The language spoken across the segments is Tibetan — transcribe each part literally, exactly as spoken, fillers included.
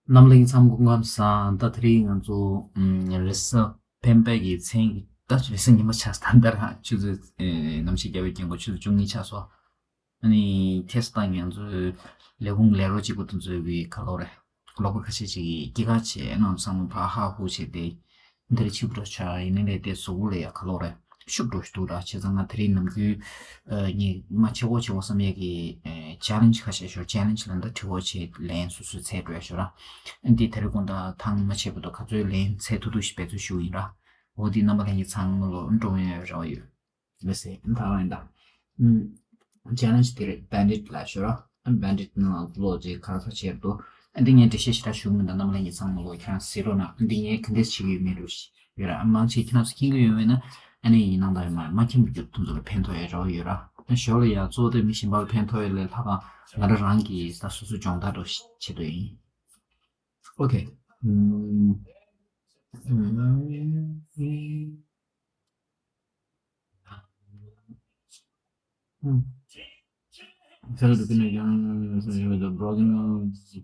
རྣམ་པ་ལྷན་རྒྱས་ཚང་མ་སྐུ་ཁམས་བཟང་། ད་དེ་རིང་ང་ཚོ་ཨམ་རེས་གཟའ་སྤེན་པ་གི་མཚན་གྱི་ད་རེས་གཟའ་ཉི་མ་ཆགས་སོང་། ད་ལྟ་རང་ཆུ་ཚོད་ཨེ་ནམ་ཞིག་རྒྱབ་པའི་རྐྱེན་གོ་ཆུ་ཚོད་བཅུ་གཉིས་ཆགས་སོང་། ཨ་ནི་ཁ་སང་ང་ཚོའི་ལས་ཁུངས་ལས་རོགས་གཅིག་པུ་དེ་ཚོས་གི་ག་ལབ་རེད། ལོག་པ་ཁ་ཤས་ཅིག་གིས་སྐྱེས་སྐར་བྱས་ནང་བསམ་བློ་ཕར་ཧ་ཧུ་བྱས་ཏེ། འདིར་ཕྱི་པོ་ཆགས་ཡིན་ནའི་ལས་དེ་གཟུགས་པོ་ལ་ཡ་ག་ལབ་རེད། ཤུགས་འགྲོ་ཞིག་འདུག་ར། བྱས་ཙང་ང་དེ་རིང་ནམ་རྒྱུན་ཨ་ངས་མ་བྱེད་དགོས་བྱེད་དགོས་བསམ་ཡས་ཀྱི་ཨ་ཆེ་ལེན་ཇི་ཁ་ཤས་ཤོར། ཆེ་ལེན་ཇི་ལབ་ན་དྲི་བ་བྱེད་ལན་སོ་སོའི་ཚད་འགྲོ་ཡ་ཤོར་ར། འདི་དེ་རིང་དགོང་དག་ཐེངས་མ་བྱས་པ་དང་ག་ཚོད་ལན་ཚད་ཐུབ་ཐུབ་ཞིག་འབད་རྩོལ་ཞུ་ཡིན་ར། འོ་འདི་རྣམ་པ་ལྷན་རྒྱས་ཚང་མ་ལོ་འགྲོ་ཡ་རེ་བ་ཡོད། ལགས་སེ། ད་ལྟ་ཡིན་ད། ཨམ་ཆེ་ལེན་ཇི་དེ་རེད། བྷེན་ཌིཊ་ལབ་ཤོད་ར། ཨ་བྷེན་ཌིཊ་ནང་ལ་ལོག་རྗེས་ག་རེ་བྱས་འདུག་ཨ་འདི་ངས་འགྲེལ་བཤད་ཞེ་དྲག་ཞུ་གི་མིན་ད། རྣམ་པ་ལྷན་རྒྱས་ཚང་མ་ལོ་ཁྱེད་རང་གཟིགས་རོགས་གནང་། ཨ་འདི་ངས་ག་འདྲས་བྱེད་ཀྱི་ཡོད་མེད་རུ་ཡོད་ར། ཨ་མང་ཆེ་ཁྱེད་རང་ཚོ་མཁྱེན་གྱི་ཡོད་མེད་ན་ཨ་ནི་ཡིན་ནང་ད་ཡོད་མ་རེད། མ་མཁྱེན་པ་རྒྱུ་དེ་ཚོ་ལ་ཕན་ཐོགས་ཡ་རེ་བ་ཡོད་ར། ཨ་ཞོར་ལ་ཡ་གཙོ་བོ་དེ་མི་གཞན་པ་ལ་ཕན་ཐོགས་ཡ་ལས་ལྷག་ག་ང་རང་རང་གི་ད་སོ་སོ་སྦྱོང་བརྡར་འདྲ་བྱེད་འདོད་ཡིན། ཨོ་ཁེ། ཨམ། ཨམ། Felt to be a young with a broken nose.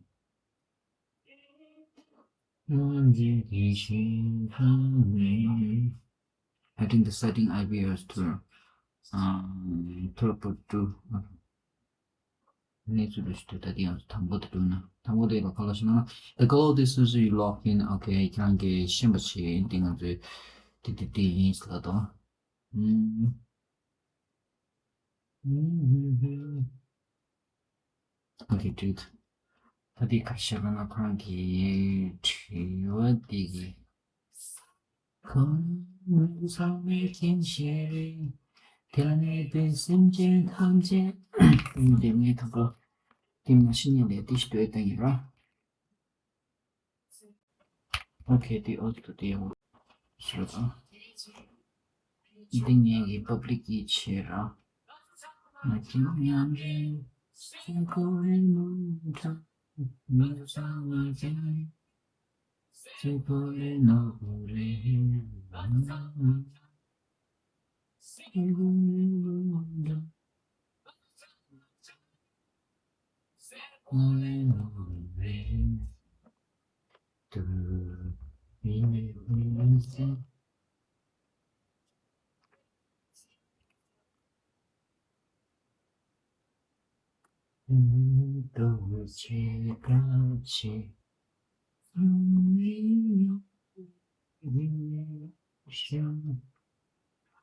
Adding the setting I P S to um, throughput to གནས་ཚུལ་འདྲ་ཞིག་འདུག་ད་དེ་ཡང་དང་པོ་དེ་འདུག་ན། དང་པོ་དེ་ལ་ག་ལ་ཞེ་ན། The goal of this is you log in. Okay, ཁྱེད་རང་གིས་ཤེས་པ་བྱེད། འདི་ང་ཚོའི་དེ་དེ་དེ་ཡིན་ལབ་དང་། Okay, dude. ད་དེ་ག་ཞེ་ན་ཁོ་རང་གི་དྲི་བ་དེ་གི་ཁམས་བཟང་བའི་རྒྱན་ཞིག་རེད། དེ་ལ་གནས་པའི་སེམས་ཅན་ཐམས་ཅད། དེ་ནས་དང་པོ་དེ་མ་ཤི་ཉིན་ལས་དེ་ཞིག་འདོད་ད་ཡིན་ར། ཨོ་ཁེ། དེ་ཨོ་ཏོ་དེ་ཡོང་ཤོད་དང་། འདི་ངའི་གི་པབ་ལིག་གི་ཆེད་ར། ང་ཅི་མཉམ་རེད། སེམས་ཁོ་རེ་ནོར་འདྲ། མི་བཟང་བ་ཅན། སེམས་ཁོ་རེ་ནོར་རེད། སེམས་ཁོ་རེ་ནོར་འདྲ། སེམས་ཁོ་རེ་ནོར་རེད།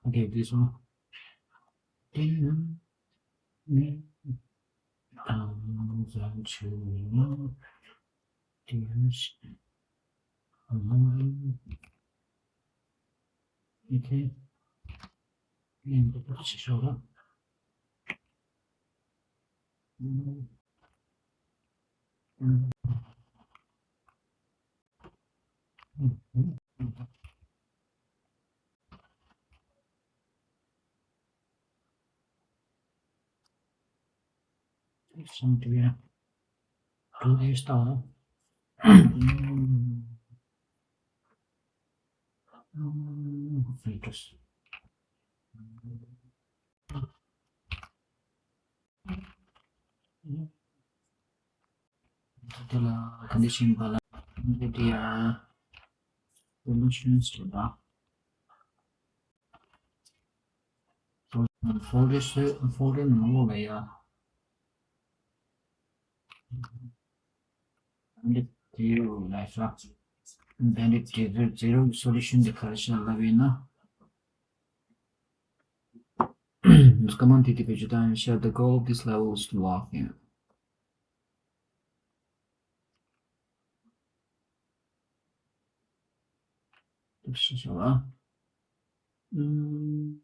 Okay, this one. Okay. Something to do this down. Filters. དེ་ལ་condition balance media permissions དེ་དང་folders folders ནང་ལོགས་ལ་ཡ། Bandit zero ལ་ཤ། Bandit zero zero solution དེ་ག་རེ་ཤ་ལབ་ཡིན་ན། Command དེ་དེ་བེད་སྤྱོད་བཏང་ཤ། The goal of this level is to lock in. ཤ་ཤ་ལ། ཨུམ།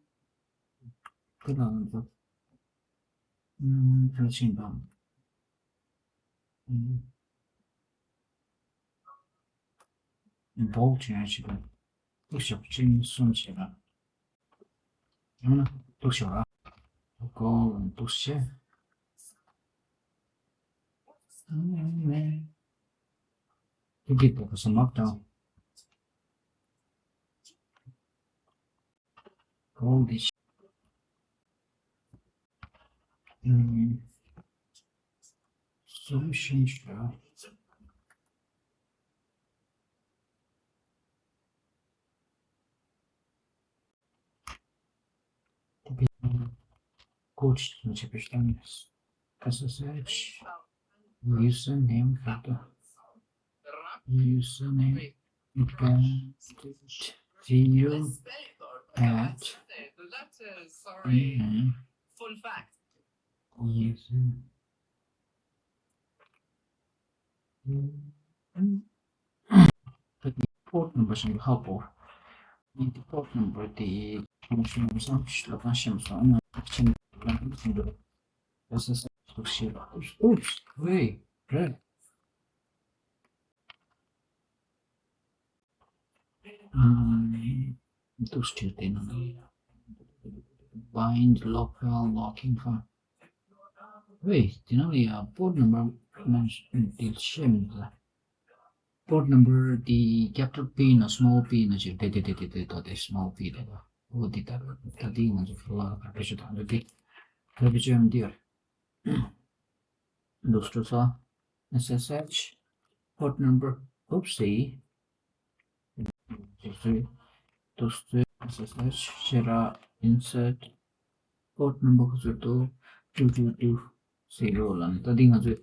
དེ་ལ་ང་ཚོ། ཨུམ། ཕལ་ཆེན་དང་། ཨུམ། བོག་ཅན་ཞིག་དང་། ཏུ་ཞབས་ཅིང་གསུམ་བྱེད་ལ། ཡང་ན་ཏུ་ཞབས་ལ། ཀོ་ཏུ་ཞེ། ཏུ་གི་ཏུ་ག་ས་མག་དང་། ཀོ་འདི་ཞེ། ཨུམ། solution ཞེ། ཀོཌ་ཅིག་བྱེད་པའི་གཏན་ནས། S S H username ཁ་ཏོ། Username bandit at, mm, user port number ཞིག་ཧ་གོ། ནི་port number དེ་ཁོང་ཞིག་བསམ་ཤེས་ལ་གང་ཤེས་མ་སོང་། ཨ་ནི་ཆེན་ལ་ནི་ཆེན་པོ། S S H ཞིག་ཤེས་ལ། Oops, wait, red. འདུག་སྤྲད་དེ་ན། Bind local locking file. Wait, དེ་ནང་ལ་ཡ་port number མ་འདི་ཤེས་མི་འདུག port number དེ་capital P ན་small p ན་ཞིག་དེ་དེ་དེ་དེ་དེ་དེ་small p དེ་ལ། འོ་དེ་ལྟར་ད་དེ་ང་ཚོ་ཁ་ལ་ཁ་བེད་སྤྱོད་གཏོང་རྒྱུ་དེ་ཁ་བེད་སྤྱོད་ཡང་འདི་ཡོད། འདུག་སྤྲད་ས། S S H port number. Oopsie. འདུག་སྤྲད། S S H ཤེས་ར། Insert port number ཁོ་ཚོས་ཏོ། two two two zero ལ་ནི་ད་འདི་ང་ཚོས་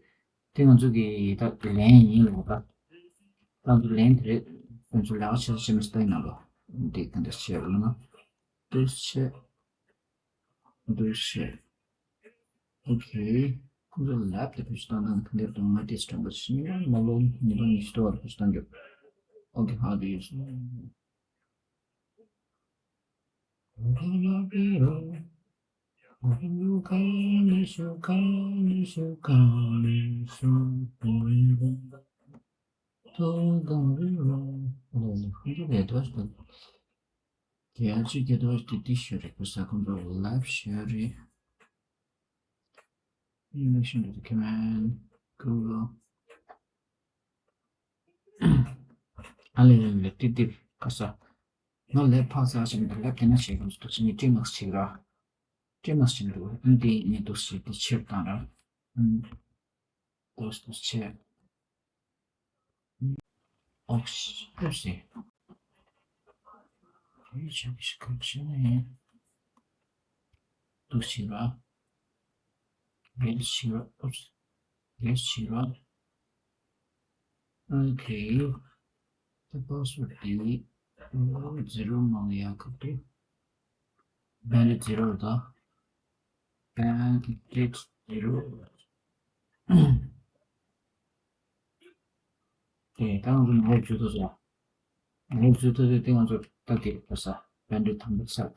དེ་ང་ཚོ་གི་ད་ལན་ཡིན་ལོ། ད་ད་ཚོ་ལན་དེ་རེད། ཁོ་ཚོ་ལག་ཆ་ཆ་མི་སྟེང་ན་ལོ། འདི་ག་འདྲ་བྱས་ལ་ན་འདུག་སྤྲད། འདུག་སྤྲད། Okay. ཁོང་ཚོ་ལབ་དེ་བེད་སྤྱོད་བཏང་སྟངས་ག་འདྲ་འདུག་ང་དེ་སྤྲད་པ་ཞིག་ཡིན་ན་མ་ལོ་ཉིས་སྟོང་ཉི་ཤུ་རྩ་བར་བེད་སྤྱོད་བཏང་རྒྱུ། Okay, how do you use? རྒྱལ་སྤྱི་རྒྱལ་དར་དེ་འདི་ཤོད་རེད། ཁོ་ས་ཁོང་ཚོ་ལབ་ཤོད་རེད། Mission to the command Google. ཨ་ལེ་ལེ་ལེ་ཏི་ཏི་ཁ་ས། ང་ལས་ཕག་ཚ་ཞིག་འདུག་ལབ་དེ་ན་ཞེས་ཁོང་ཚོ་ཏོག་ཙམ་ངས་ཊི་མག་ཅིག་ར། ཊི་མག་ཅིག་འདུག་ཨ་འདི་ངས་ཏོག་ཙམ་དེ་ཕྱིར་བཏང་ར། ཨ་ཏོག་ཙམ་ཕྱིར། ཨོག་སི། ཨོག་སི། ཨེ་ཆ་གི་ཤི་ཁ་ཆེ་ནས། ཏོག་ཙམ་ར། ཡེ་ཤི་ར། ཨོག་སི། ཡེ་ཤི་ར། Okay. The password དེ་zero མང་ཡ་ཁ་ཏེ། Bandit zero དང་། Bandit zero. དེ་ད་ང་ཚོ་ནོར་བཅུ་ཐོ་ས། ནོར་བཅུ་ཐོ་དེ་དེ་ང་ཚོ་ད་དེ་ད་ས། Bandit དང་པོ་ས།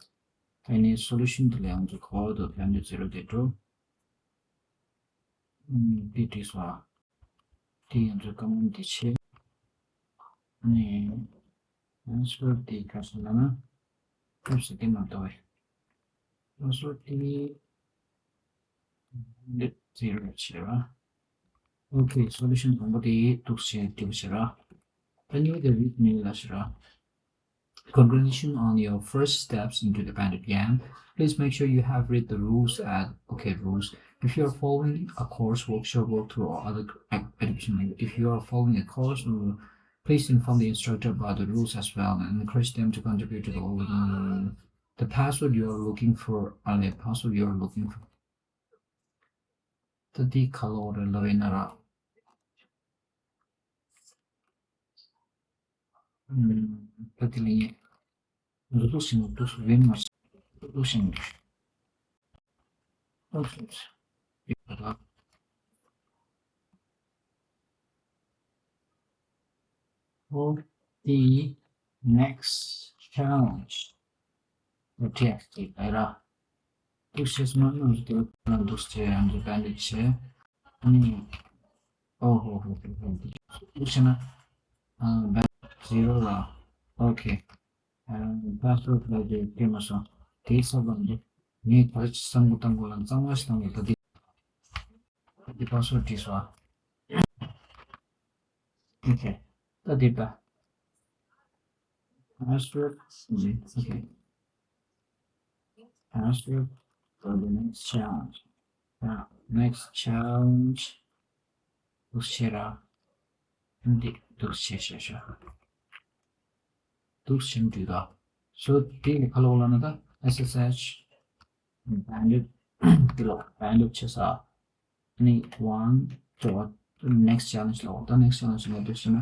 དེ་ནས་solution དེ་ལ་ང་ཚོ་གོ་བ་དོ་Bandit zero དེ་འགྲོ། ཨུམ། དེ་བྲིས་སོང་ཨ། དེ་ཡང་ཚོ་ཀ་མོན་དེ་ཆེ། ཨ་ནི། ཨན་སི་ཝར་དེ་ག་སོང་ལ་ན། སྐབས་སུ་དེ་མ་གཏོགས་པའི། ཨན་སི་ཝར་དེ། འདི་ཛི་རོ་བྱས་པ། Okay, solution དང་པོ་དེ་འདུག་སེ་འགྲིག་པ་བྱས་ར། ད་ནི་དེ་རིག་ནི་ལ་བྱས་ར། Congratulations on your first steps into the Bandit gang. Please make sure you have read the rules at, okay, rules. If you are following a course, workshop, walkthrough, or other ac-, education, like, if you are following a course, uh, please inform the instructor about the rules as well and encourage them to contribute to the overall. The password you are looking for, uh, the password you are looking for. ད་འདི་ག་ལོག་རེད་ལབ་ཡིན་ན་ར། ཨུམ། ད་དེ་ལ་ཡིན། འདུག་འདུག་ཟིན་འདུག་ཟིན་ཝེན་མ་འདུག་འདུག་ཟིན། འདུག་ཟིན། ཡོད་པ་ལ། ཨོ། དེ་next challenge. ཨོ་ཊི་ཨེག་སི་ཊི་ཨེ་ར། འདུག་སེ་སྨོན་ལམ་འདུག་ལ་འདུག་སེ་ཡང་འདུག་ག་འདུག་སེ། ཨ་ནི། ཨོ་ཧོ་ཧོ་ཧོ་ཧོ། འདུག་སེ་ན། ཨ། བན་ཛི་རོ་ལ། ཨོ་ཁེ། ཨ། པ་སི་ཝར་ཌི་ལ་དེ་སྐྱེས་མ་སོང་། དེའི་ས་བབ་འདི། ངས་ད་ཅི་བསམ་བློ་བཏང་དགོས་ལ་གཙང་མ་ཞིག་བཏང་དགོས་ད་འདི། འདི་པ་སི་ཝར་ཌི་བྲིས་སོང་ཨ། ཨོ་ཁེ། ད་འདི་ད། Password. Okay. Password for the next challenge. Now, next challenge. འདུག་སེ་ར། འདི་འདུག་སེ་ཤ་ཤ། འདུག་སེ་འདི་ད། So འདི་ནི་ག་ལོག་ལ་ན་ད། S S H bandit འདི་ལ་བེན་ལུག་ཆེ་ས། ནི་one dot next challenge ལ་འོ་ད་next challenge ལ་འདུག་ཟེར་ན།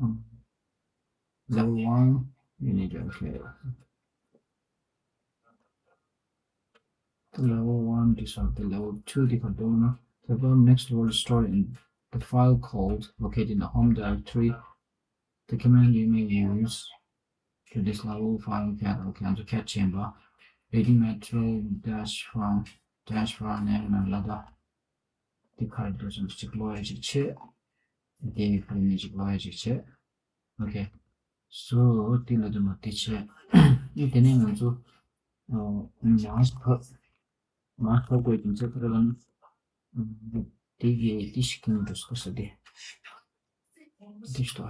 ཨམ། Level one, you need to, okay. The level one, this one, the level two, the control, no? The above next level story in the file called located in the home directory. The command you may use to this level file can, okay, to catch chamber. Reading material dash from, dash from name and ladder. འདི་ག་རེ་འདུག་ཟེར་ན་གཅིག་ཀློག་ཡ་ཅིག་བྱེད། འདི་ག་རེ་ནས་གཅིག་ཀློག་ཡ་ཅིག་བྱེད། Okay. So འདི་ལ་འདི་མ་འདི་བྱེད། ཨ་དེ་ནས་ང་ཚོ་ཨ་མཱས་ཕབ། མཱས་ཕབ་དགོས་ཀྱི་ཚེ་ཁ་ལ་ནི་འདི་གི་འདི་ཞིག་གིན་འགྲོ་སོ་སོ་འདི། འདི་ཞིག་ཏོ།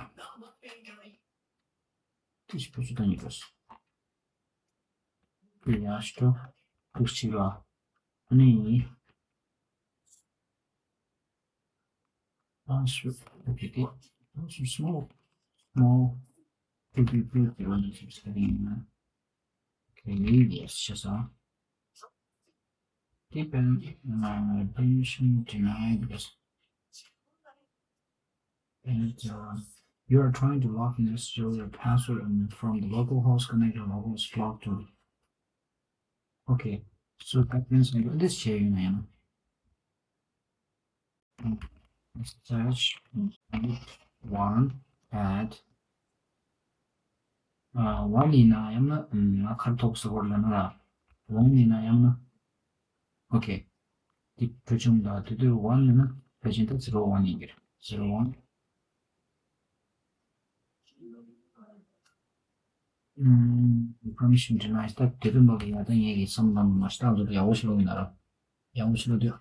འདི་ཞིག་བུ་ཆུ་དང་ཉིས་འགྲོ་སོ། འདི་ཡང་ཞིག་ཏོ། འདི་ཞིག་ལ། ཨ་ནི། Answer. Okay, okay. Answer small. Small. Big, big, big. Okay, yes, just on. Deep and uh, permission denied. Yes. And uh, you are trying to log in as your password and from the local host connect your local host block to. Okay, so that means this chair you know. Search one at uh, one ཡིན་ན་ཡང་ན་ང་ཁར་ཐོག་སོ་བར་ལ་ན་ར་one ཡིན་ན་ཡང་ན། Okay. འདི་བུ་ཆུང་ད་དུ་དུ་one ཡིན་ན་ཕལ་ཆེན་ད་zero one ཡིན་གྱི་རེད། Zero one. ཨམ། Permission denied. ད་དེ་དུ་མ་གི་ཡ་ད་ངས་ཀྱི་བསམ་བློ་མ་ཤི་ད་འདུག་ཡག་པོ་ཞིག་ལོ་ཡིན་ན་ར། ཡག་པོ་ཞིག་ལོ་དུ།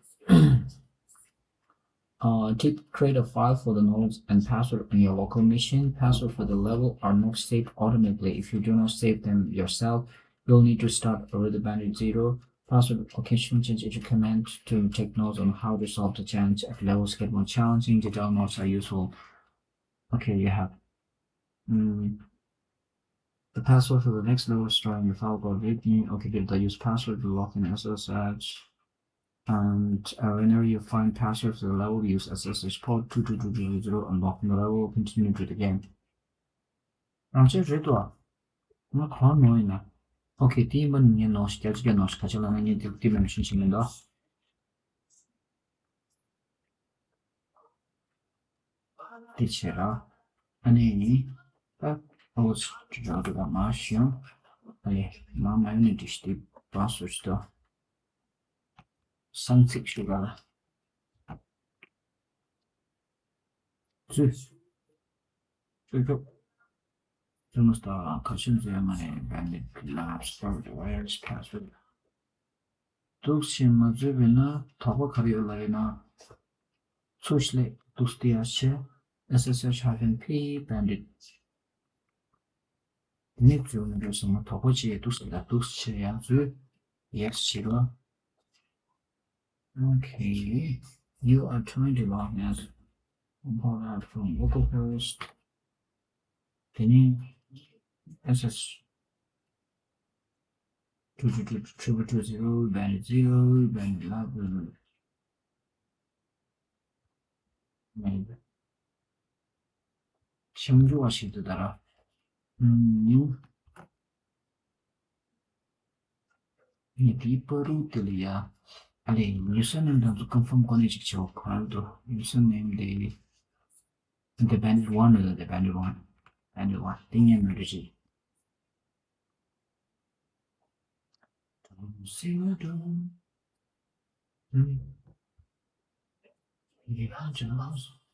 Uh, to create a file for the nodes and password on your local machine, password for the level are not saved automatically. If you do not save them yourself, you'll need to start over the bandit zero. Password location change is a command to take notes on how to solve the challenge. As levels get more challenging, detailed notes are useful. Okay, you have. Mm. The password for the next level stored in the file called readme. Okay, give the use password to log in S S H. And uh, whenever you find password for the level, use S S H port two two two two zero and lock in the level. Continue to the game. རང་ཆས་རེད་དོ། ང་གང་ནོ་ཡིན་ན། Okay, དེ་ཡིན་པ་ནི་ངས་ནོ་ཞིག་རྒྱ་ཆེ་རྒྱ་ནོ་ཞིག་ག་ཆ་ལ་ན་ངས་དེ་དེ་མེད་ཤིན་ཤིན་མི་འདུག་དེ་བྱས་ར། ཨ་ནི། ད་ཨོ་ཙི་ཇོ་རུ་ག་མ་ཤིང་། ཨ་ནི་མ་མ་ཡོང་ནི་དེ་ཤི་དེ་བ་སོ་ཤི་དོ། སང་ཚིག་ཤུ་ག་ལ། ཙུ། ཙུ་ཙུ། ཙུ་མོ་སྟ་ཁ་ཤུན་ཙུ་ཡ་མ་ནི་བན་དེ་ལ་སྟོར་དེ་ཝའི་ར་སི་ཕ་སི་ཝར་དུ། འདུག་ཕྱིན་མ་འཛུལ་བས་ན་དོགས་པ་ག་རེ་ཡོད་ལ་རེད་ན། ཚུར་སླེབས་འདུག་སྟེ་ཡར་བྱས། S S H hyphen P bandit དེ་ནས་འཛུལ་མི་འགྲོ་སོང་ང་དོགས་པ་བྱས་འདུག་ཟེར་ལ་འདུག་བྱས་ཡར་འཛུལ། Yes བྱེད་ལ། Okay. You are trying to log in as log out from localhost. དེ་ནས་S S two two two triple two zero bandit zero bandit lab ཞིམ་འཇུ་བ་ཞིག་ཏུ་དར། ཨུམ། ངས་དེའི་པ་རུ་དེ་ལ་ཡ། ཨ་ལས་user name དང་ཚོ་confirm གོ་ནས་ཅིག་བྱེད་འོ་ག་རེ་འདུག user name དེ། The bandit one རེད། The bandit one. Bandit one དེ་ངས་མི་འདྲི་ཅིག་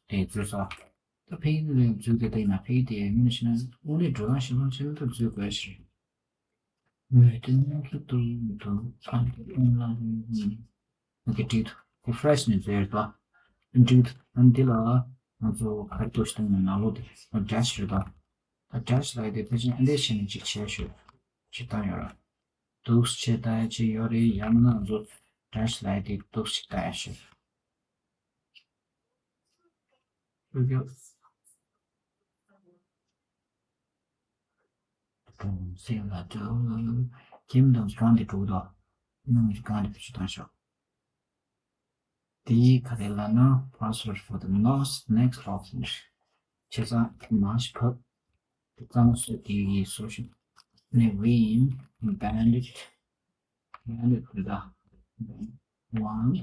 དེ་འཛུལ་ས། ད་ཕ་གི་ནས་འཛུལ་གི་དེ་ན་ཕ་གི་དེ་མི་ཤི་ན་དངོས་གནས་འགྲོ་ན་ཤི་ལོང་ཆེན་དུ་འཛུལ་དགོས་ཤི། མོས་དེ་ནང་གི་དུ་དུ་ཨང་དུ་ཨང་ལ་ཡིན། ཨོ་ཀེ་བྲིས་འདུག་དེ་ཕ་རེ་ཤི་ནས་འཛུལ་ཡོད་པ། འགྲིག་འདུག་ཨ་ནི་འདི་ལ་ང་ཚོ་ག་རེ་འདུག་ཤི་ད་ནང་ལོགས་དེ་dash རེད་པ། ད་dash ལ་ཡི་དེ་ཕལ་ཆེར་ཨ་འདྲས་བྱས་ནས་ཅིག་བྱས་ཤོད། ཅིག་བཏང་ཡོད་ར། འདུག་སེ་བྱས་ལྟ་ཡ་ཅིག་ཡོད་རེད། ཡང་ན་ང་ཚོ་dash ལ་ཡི་དེ་འདུག་སེ་ཅིག་ལྟ་ཡ་ཤོད། ཁྱིམ་དང་གང་དེ་འགྲོ་གི་འདུག་ནང་གི་གང་རེད་བེད་སྤྱོད་བཏང་ཤོག་དེའི་ག་རེ་ལབ་ན། password for the next next option བྱས་ཙང་མར་ཞིག་ཕབ། དེ་གཙང་མ་བཟོས། དེ་ཡི་སོ་ཤིག་ནས་vim bandit bandit དེ་ད་one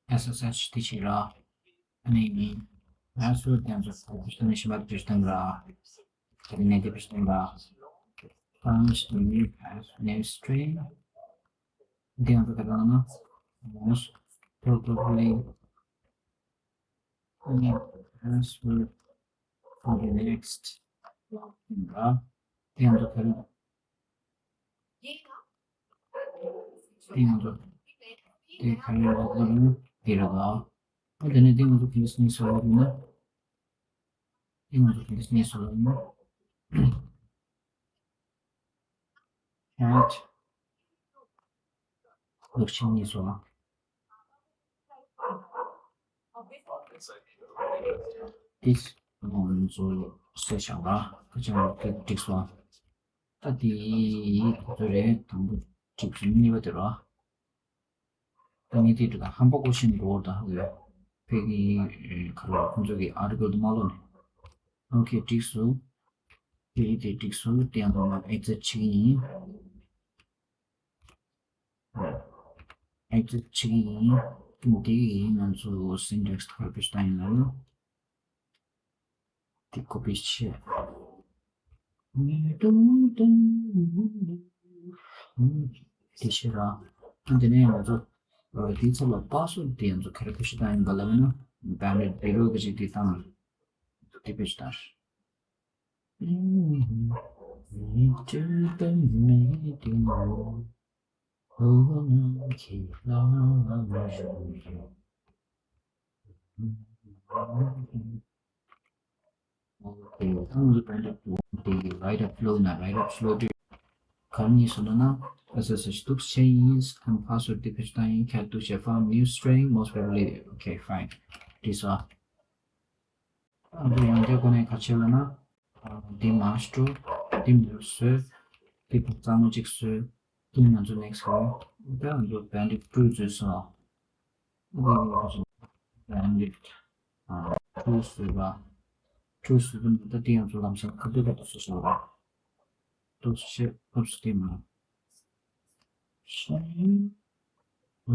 ནས་SSH དེ་བྱེད་ར། ཨ་ནི་password དེ་ཚོ་ཕར་ཕུད་བཏང་ནས་གཞན་པ་ཕུད་བཏང་ར། དེ་ནས་དེ་ཕུད་བཏང་ར། Punch new pass new string དེ་ཚོ་ག་རེ་ལབ་ན། most probably ཨ་ནི་password for the next ར། དེ་ཚོ་ག་རེ། དེ་ང་ཚོ་དེ་ག་རེ་ལབ་དགོས་རེད་ན། དེ་རེད་པ། ཨ་དེ་ནས་དེ་ང་ཚོ་ག་འདྲ་སེ་སླེབས་ཡོད་རེད་ན། དེ་ང་ཚོ་ག་འདྲ་སེ་སླེབས་ཡོད་རེད་ན། cat ལོག་ཕྱིན་ནས་སོང་། this ང་ཚོ་གསལ་བཞག་ལ་ཁ་ཆེམས་འདི་འགྲིག་སོང་། ད་དེ་ཁོ་ཚོ་རེད། དང་པོ་གཅིག་གཉིས་པ་དེ་རོ། ད་ངས་དེ་འགྲིག་ག་ཧམ་པ་ཀོ་ཤིན་རོ་ད་ཧ་ལོ། ཕ་གི་ཁ་ལོ་ཁོ་ཚོ་གི་ཨར་ཊི་ཀལ་དུ་མ་ལོ་ནས། ཨོ་ཁེ་འགྲིག་སོང་། དེ་དེ་འགྲིག་སོང་། དེ་ཡང་ང་ཨེག་ཛིཊ་བྱེད་ཀྱི་ཡིན། ཨེག་ཛིཊ་བྱེད་ཀྱི་ཡིན། འདི་ང་ཚོ་སིན་ཊེག་སི་ཁ་ཕེ་ཤི་ད་ཡིན་ལ་ནོ། དེ་ཀོ་པི་བྱས། དེ་བྱས་ར། དེ་ནས་ང་ཚོ་དེའི་ཚབ་ལ་པ་སི་ཝར་ཌི་དེ་ང་ཚོ་ག་རེ་ཕེ་ཤི་ད་ཡིན་པ་ལབ་ན། བེན་ཌེ་ཌི་བི་རོ་གི་ཅིག་དེ་བཏང་། དེ་ཕེ་ཤི་ད། Okay, ད་ང་ཚོ་བེན་ཌེ་ཌི་དེ་རའིཊ་ཨབ་ལོ་ན་རའིཊ་ཨབ་སི་ལོ་དེ་ག་རེ་གཉིས་སུ་ལ་ན། ཨ་སི་ཨེ་སི་ཨེཆ་འདུག་བྱས་ཡིན། ཨམ་པ་སི་ཝར་ཌི་དེ་ཕེ་ཤི་ད་ཡིན། ཁྱད་འདུག་བྱས། found new string most probably okay fine འགྲིག་སོང་། ཨ་འདི་ཡང་བསྐྱར་ཁོ་ནས་ག་བྱས་ལབ་ན། འདི་མར་ཇི་འགྲོ། འདི་མར་ཇི་བཟོས། འདི་གཙང་མ་གཅིག་བཟོས། འདི་ང་ཚོ་ནེག་སི་ཊི་ལ། ད་ང་ཚོ་བེན་ཌེ་ཌི་ཊུ་བཟོས་སོང་། འདི་ང་ཚོ་བེན་ཌེ་ཌི་ཊུ་བཟོས་པ། ཊུ་བཟོས་པ་ད་འདི་ང་ཚོ་ལམ་སང་ཁ་ཐུག་ཁ་ཐུག་བཟོས་སོང་བ། ཏོག་ཙམ་ཨུབ་སི་དེ་མ། གཞན་འོ་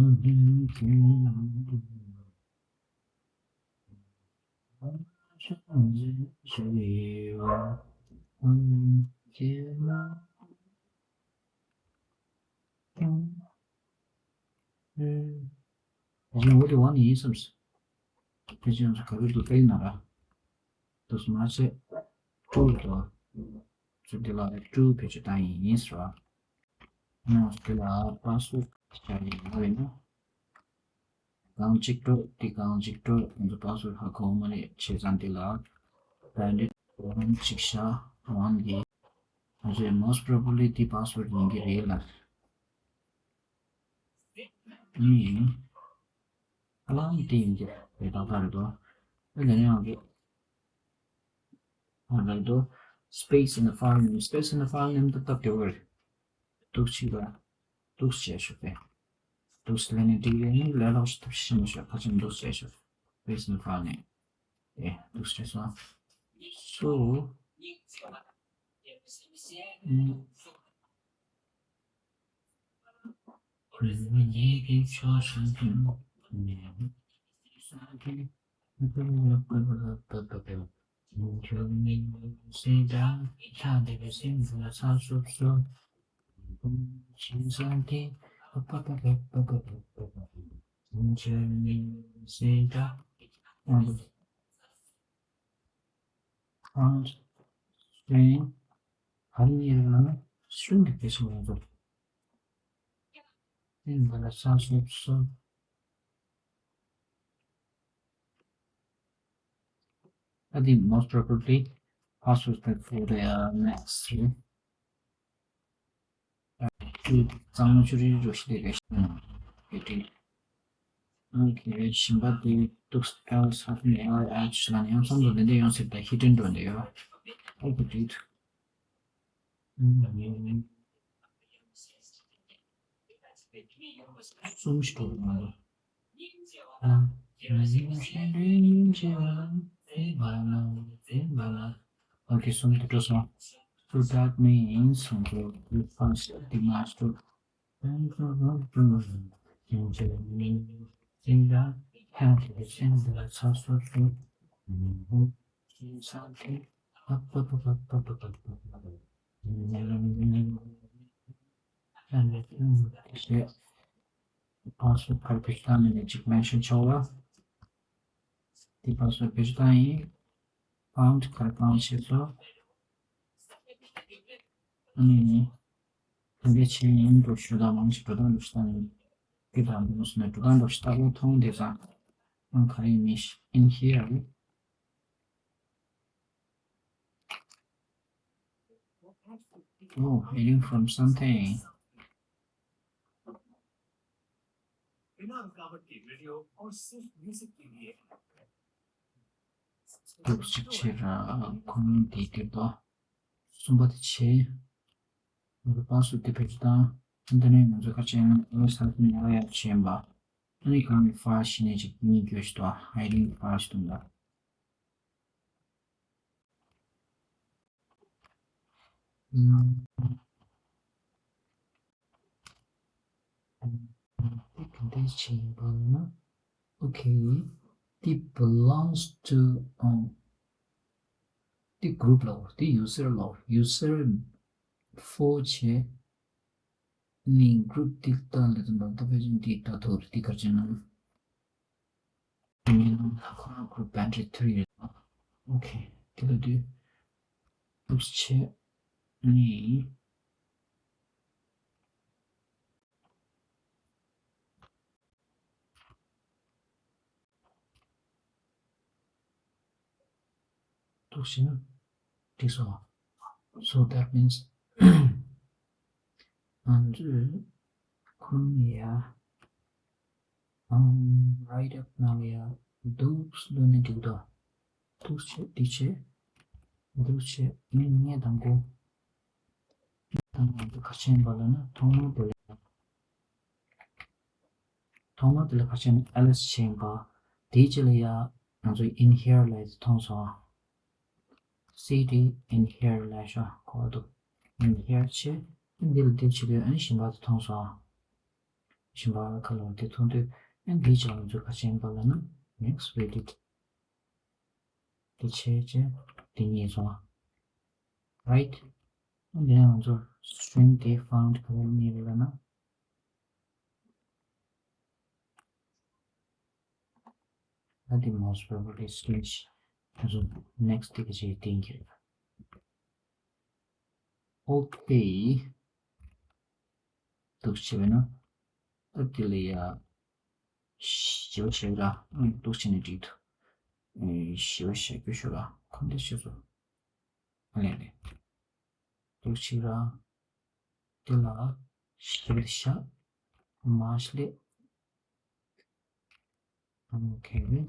དེ་བ་ནི་ཡིན་བསམ་སོང་། དེ་ཅན་ག་རེ་འདུག་ལྟ་ཡིན་ན་ར། དུ་སུ་མ་ཆེ། ཀྲུ་དོ། ཚུར་དེ་ལ་ཀྲུ་ཕེ་ཆུ་བཏང་ཡིན་ཡིན་ཟེར་བ། ནང་དེ་ལ་པ་སུ་ཆ་ཡིན་ན་རེད་ན། གང་གཅིག་འགྲོ་དེ་གང་གཅིག་འགྲོ་ང་ཚོ་པ་སུ་ཧ་གོ་མ་རེད། བྱས་ཙང་དེ་ལ་བེན་ཌེ་ཌི་ཝན་གཅིག་ཤ་ཝན་གི་ང་ཚོས་most probably དེ་པ་སུ་ཡིན་གྱི་རེད་ལ། ཨུམ། ཨ་ལང་དེ་ཡིན་གྱི་རེད། ད་ག་རེད་དོ། ཨ་ལེ་ནི་ཡང་གི་ཨ་རེད་དོ། space in the file name space in the file name ད་སྟབས་བདེ་བོ་རེད། འདུག་ཕྱིས་པ། འདུག་བྱས་ཤོག་པས། འདུག་ལས་ནི་འགྲིག་རེད། ནི་ལས་སླ་པོ་ཞིག་ཐབས་ཤེས་མ་ཤོག་ཁ་ཆེམས་འདུག་བྱས་ཤོག space in the file name ཨེ་འདུག་བྱས་སོང་། སོ། String ཨ་ནི་ཡིན་ན་string གི་དེ་སོང་ཡོང་ཚོ། ཨིན་ན་ལ་ས་སོ་སོ། ཨ་དེ་most probably password for the next three གཙང་མ་ཆུ་རི་རུ་ཤི་དེ་རེ་ཤི་ན་ཡོད་དེ། ཨོ་ཁེ། གཞན་པ་དེ་ཏུག་ཨེལ་ས་ཧྥིན་ཨེལ་ཨེཆ་ལ་ནི་ཡང་བསམ་བློ་དེ་འདྲ་ཡོང་སྲིད་ད། ཧི་ཌེན་འགྲོ་འདི་ཡོད། ཨོ་ཁེ། འགྲིག་འདུག་གསུམ་ཞིག་འགྲོ་གི་མ་རེད། ཨོ་ཁེ། གསུམ་དེ་འགྲོ་སོང་། So that means, we pass the master. Password ག་རེ་བེད་སྤྱོད་བཏང་ནས་ཅིག་མེན་ཤོན་ཆོག་ལ། དེ་password བེད་སྤྱོད་བཏང་ཡིན། ཕའུན་ཌི་ག་རེ་བཏང་བྱས་སོ། ཨ་ནི། དེ་འདྲ་བྱས་ཡིན་འགྲོ་ཞུ་དང་མང་ཆེ་འགྲོ་སྟངས་འགྲོ་ཞུ་དང་ཡིན། དེ་དང་འདི་མོ་སོང་ནས་འགྲོ་སྟངས་འགྲོ་ཞུ་ལྟ་བུ་མཐོང་དེ་ཙང་། ཨང་ག་རེ་ཡིན་མིན། In here. Oh, hiding from something. बिना रुकावट के वीडियो और सिर्फ म्यूजिक के लिए। ཏོག་ཙམ་ཕྱིར་ཁོ་ནི་དེ་དེར་དོ། གསུམ་པ་དེ་ཆེ། ང་ཚོ་པ་སུ་དེ་བེད་སྤྱོད་དང་། འདི་ནས་ང་ཚོ་ཁ་ཆེན་ཨོ་ས་ཁུ་ཉ་ཡ་ཆེན་པ། ཨ་ནི་གང་གི་ཕ་ཤི་ནས་ཅིག་གཉིས་བརྗོད་ཞིག་དོ། ཧའི་རིང་ཕ་ཤི་དུང་ད། འདི་ག་འདྲས་བྱས་ཡིན་པ་ལབ་ན། Okay, it belongs to, um, འདི་གུ་རུབ་ལ་འོ། འདི་ཡུ་སར་ལ་འོ། ཡུ་སར་ཕོ་བྱས་ནི་གུ་རུབ་འདི་ལྟ་ལ་དུ་འདྲ་ད་བེད་འདི་ག་ཅན་ན། ཉེ་ལམ་ལ་ཁོ་རང་གུ་རུབ་བྷན་ཌི་ཐུར་ཡོད། ཨོ་ཁེ། དེ་ལ་དུས་ཏུག་ཆེ་ནི། ཏུག་ཆེ་ན་འགྲིག་སོང་། So that means ང་ཚོས་ཁོང་ཡ། ཨམ། རའིཊ་ཨབ་ནང་ལ་ཡ་འདུག་སེ་འདུག་ནས་འགྲིག་འདུག་ཏུག་ཆེ་འདི་ཆེ། འདུག་ཆེ་ནི་ངས་དང་པོ། དང་པོ་འདི་ག་ཆེན་པ་ལ་ན་ཐོག་མར་དེ་ལ། ཐོག་མར་དེ་ལ་ག་ཆེན་ཨེལ་ཨེས་ཆེན་པ། དེའི་རྗེས་ལ་ཡ་ང་ཚོ་ཨིན་ཧེར་ལ་ཡ་མཐོང་སོང་། སི་ཌི་ཨིན་ཧེར་ལ་ཤོ་ཁོ་འདུག་ཨིན་ཧེར་ཆེ། འདི་ལ་འདི་ཆེ་དུས་ཨན་ཞིམ་པ་དེ་མཐོང་སོང་། ཞིམ་པ་ཁ་ལོ་དེ་མཐོང་དུས་ཨན་འདིའི་ཆ་ལ་ང་ཚོ་ག་ཆེན་པ་ལ་ན་ནེག་སི་ཊི་ཝེ་ཌི་ཊི། དེ་བྱས་རྗེས་དེ་གཉིས་སོང་། རའིཊ། འདི་ནས་ང་ཚོ་སི་ཊི་རིང་དེ་ཕའུན་ཌི་ག་རེ་རྙེད་རེད་ལབ་ན། ད་དེ་མོ་སི་པོ་རོ་པར་ཊི་སི་ཊི་རིང་ང་ཚོ་ནེག་སི་ཊི་དེ་ག་བྱས་བསྟན་གྱི་རེད། ཨོ་ཁེ། འདུག་སེ་བྱས་པས་ན། ད་དེ་ལ་ཡ། ཞི་བ་བྱེད་ར། ཨང་འདུག་སེ་བྱས་ནས་འགྲིག་འདུག་ཨེ། ཞི་བ་བྱ་རྒྱུ་ཞུ་ར། ཁོང་དེ་ཞུ་སོ། ཨ་ལས་ལས། འདུག་སེ་བྱེད་ར། དེ་ལ་ཞི་བ་བྱ། མ་ཤི་ལེ། ཨང་ཁེ་ནི།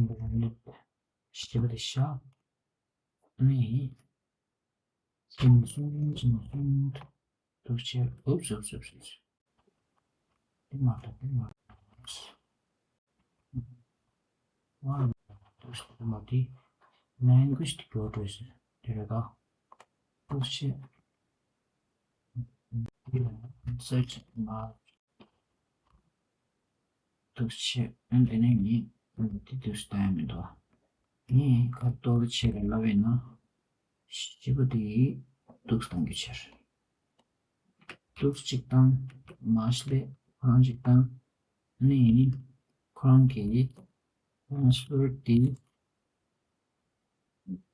འདི་ལ་ནི་ཞི་བ་བྱ། ནི། ཅིང་སུན་ཅིང་སུན། འདུག་སེ། ཨུབ་སི་ཨུབ་སི་ཨུབ་སི། དེ་མ་ཐག་དེ་མ་ཐག་ཝ། འདུག་སེ་དེ་མ་དེ། ལེང་གུ་ཨེཇ་དེ་གོ་འགྲོ་ཟེར་དེ་རེད་ད། འདུག་སེ། དེ་ལ་སར་ཆི་མ། འདུག་སེ་བྱས། ཨ་ནི་དེ་ནས་ངས་འདི་འདུག་སེ་བཏང་ཡ་མི་འདུག་ངས་ཁ་ཏོག་ཙམ་ལ་ལབ་པས་ན། ཞི་བ་དེ་འདུག་སེ་བཏང་རྒྱུ་བྱས། འདུག་སེ་གཅིག་བཏང་། མ་ཤི་ལེ་ཁོ་རང་གཅིག་བཏང་། ཨ་ནི་ཁོ་རང་གི་ཕ་སི་ཝར་ཌི་དེ།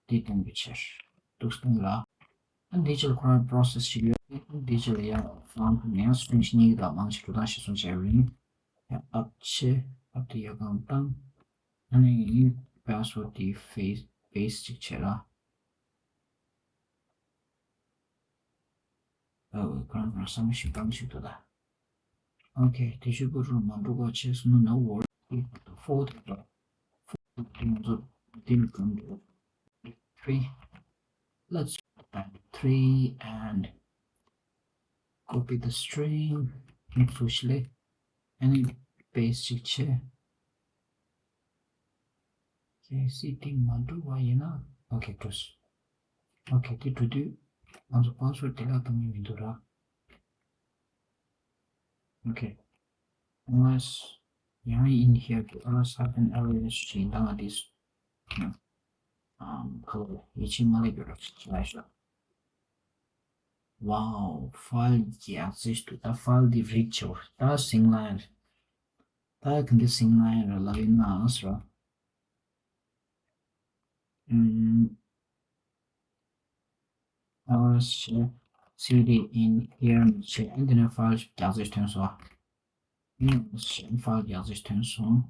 དེ་གཏོང་རྒྱུ་བྱས། འདུག་སེ་གཏོང་ལ། ཨ་འདི་ཅིག་ཁོ་རང་པོ་རོ་སེ་སི་ཞིག་ཡོད། ཨ་འདི་ཅིག་ལ་ཡང་ཕོན་ནས་སི་ཊི་རིང་གཉིས་དང་མང་ཆེ་འགྲོ་སྟངས་ཤེས་སོང་བྱས་རིང་། ཡང་ཨབ་ཆེ། ཨབ་དེ་ཡོད་གང་བཏང་། ཨ་ནི་ཡིན་པ་སི་ཝར་ཌི་དེ་པེ་སི་ཊི་ཅིག་བྱས་ལ། ཨོ། ཁོ་རང་ཁོ་རང་བསམ་བློ་ཞིག་བཏང་ཞིག་འདུག་ད། ཨོ་ཁེ། དེ་ཤོད་པོ་རུ་མ་འགྲོ་གོ་ཆེ་སོང་ན་ནོ་ཝོར། four དེ་འདྲ། four དེ་ང་ཚོ་འདི་ནས་གང་འགྲོ། three. Let's add three and copy the string. ཨིན་ཕུ་ཤི་ལེ། ཨ་ནི་པེ་སི་ཊི་ཅིག་བྱས། ཀེ་སི་དེ་མ་འགྲོ་བ་ཡིན་ན། ཨོ་ཁེ་འགྲོ་སོང་། ཨོ་ཁེ་དེ་འགྲོ་དུས་ང་ཚོ་པ་སི་ཝར་ཌི་ལེཊ་བཏང་གི་མི་འདུག་ར། ཨོ་ཁེ། unless ཡང་in here དུ unless hyphen ls ཞིག་འདང་ང་དེ་ཨམ་ཁོ་ཡིད་ཆེས་མ་ལེགས་པའི་རོགས་ཞིག་ལ་ཤོག Wow, ཕའིལ་རྒྱག་རྩིས་འདུག་ད་ཕའིལ་འདི་རིད་བྱེད། ད་སིང་ལ་ཡིན། ད་ག་འདི་སིང་ལ་ཡིན་ར་ལབ་ཡིན་ན་ཟེར་ར། ཨམ། ཨ་ཞེ། cd in here མི་བྱེད། ཨ་འདི་ནས་ཕའིལ་རྒྱག་རྩིས་ཐོན་སོང་། ཨ་ནི་ཕའིལ་རྒྱག་རྩིས་ཐོན་སོང་།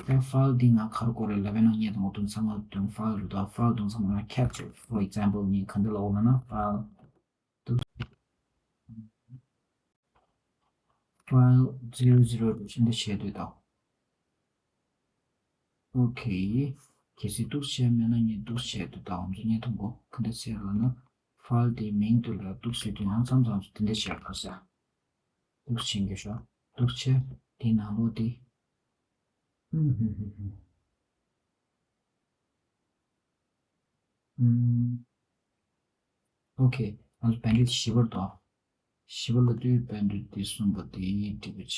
ད་ཕའིལ་འདི་ང་ག་རེ་དགོས་རེད་ལབ་ཡིན་ན། ངས་དང་པོ་དུང་ཚང་མ་དུང་ཕའིལ་རེད་དོ། ཕའིལ་དུང་ཚང་མ་ང་capture for example ངས་ག་འདི་ལ་འོ་ན་ན་ཕའིལ། File zero zero འདི་བྱས་དུས་དང་། ཨོ་ཁེ། གལ་སྲིད་འདུག་བྱས་མེད་ན་ངས་འདུག་བྱས་དུས་དང་། ང་ཚོ་ཉན་ཐུང་གོ་ག་འདྲ་ཟེར་ལབ་ན། ཕའིལ་དེའི་མིང་དུ་ལ་འདུག་ཟེར་དུས་ཡང་མཚམས་མཚམས་སུ་དེ་འདྲ་བྱས་གོ་ས། འདུག་བྱས་འགྱོ་ཤོག་འདུག་བྱས་དེའི་ནང་ལོགས་དེ། ཨུམ་ཧུམ་ཧུམ་ཧུམ། ཨུམ། ཨོ་ཁེ། ང་ཚོ་བན་དེ་བཞི་པར་འདུག་བཞི་པ་ལ་དུས་བན་དེ་དེ་གསུམ་པ་དེ་འགྲིག་པ་བྱེད།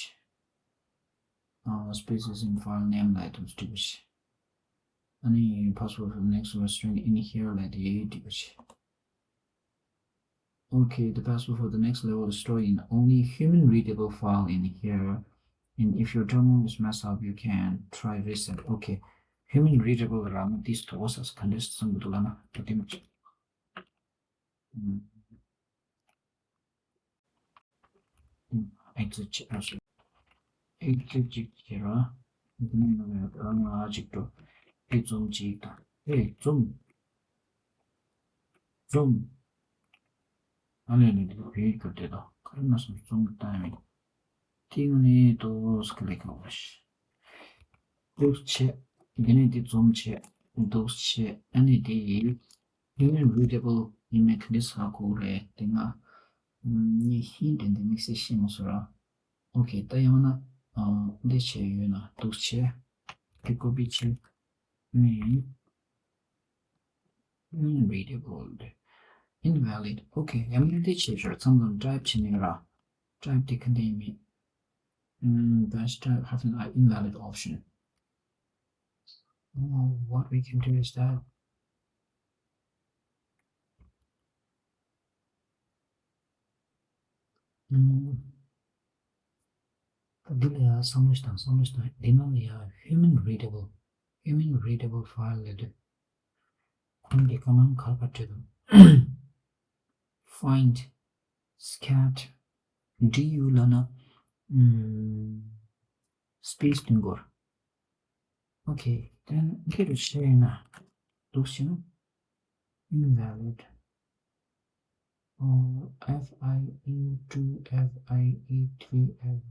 ཨ། spaces in file name ལ་དུ་འགྲིག་པ་བྱེད། ཨ་ནི་password for the next string in here ལ་དེ་འགྲིག་པ་བྱེད། Okay, the password for the next level is stored in only human readable file in here. And if your terminal is messed up, you can try reset. Okay, human readable རང་དེ་ཐོག་ས་ག་འདྲས་བསམ་གི་འདུག་ལབ་ན་ད་དེ་མ་བྱེད། ཨེག་ཟིཊ་ཅིག་ཨ་སོ། ཨེག་ཟིཊ་ཅིག་བྱེད་ར། འདི་ནས་ནང་ལ་རང་ང་ཅིག་འགྲོ། དེ་འཛོམས་ཅིག་དང་། ཨེ་འཛོམས། འཛོམས། ཨ་ལས་ལས་འདི་བེད་སྐྱོར་དེ་དང་ག་རེ་ན་སོང་འཛོམས་བཏང་མེད། དེ་ནས་ཏོག་ཙམ་ལས་ཀ་བ་ཤི། འདུག་བྱས། འདི་ནས་འདི་འཛོམས་བྱས། འདུག་བྱས། ཨ་ནི་དེ་ཡིན། Human readable ཡིན་མིན་ག་འདྲས་ཧ་གོ་རེད་དེ་ང་ངས་ཧིན་དེ་འདི་དམིགས་བསལ་ཤེས་མ་སོང་ར། ཨོ་ཁེ། ད་ཡང་ན་འདི་བྱས་ཡོད་ན་འདུག་བྱས། དེ་ཀོ་པི་བྱས། ཨུམ། Human readable དེ། Invalid. Okay, ཡང་ན་འདི་བྱས་ཞོར་མཚམས་ལ་ཊའིབ་བྱས་ནས་ར། ཊའིབ་དེ་ག་འདྲས་ཡིན་མིན། ཨུམ། Dash type hyphen I invalid option. Oh, what we can do is that. ཨུམ། ད་འདི་ལ་ཡང་བསམ་བློ་ཞིག་བཏང་། བསམ་བློ་ཞིག་བཏང་། འདི་ནང་ལ་ཡང་human readable, human readable file ལབ་དུས། ཁོང་གི་ཀ་མན་ག་རེ་བྲིས་འདུག find scat du ལབ་ན། ཨུམ། space འདོན་དགོས། Okay, then འདི་རུ་བྱས་ཡིན་ན། འདུག་བྱས་ན། Invalid. Oh, F I E two F I E three F.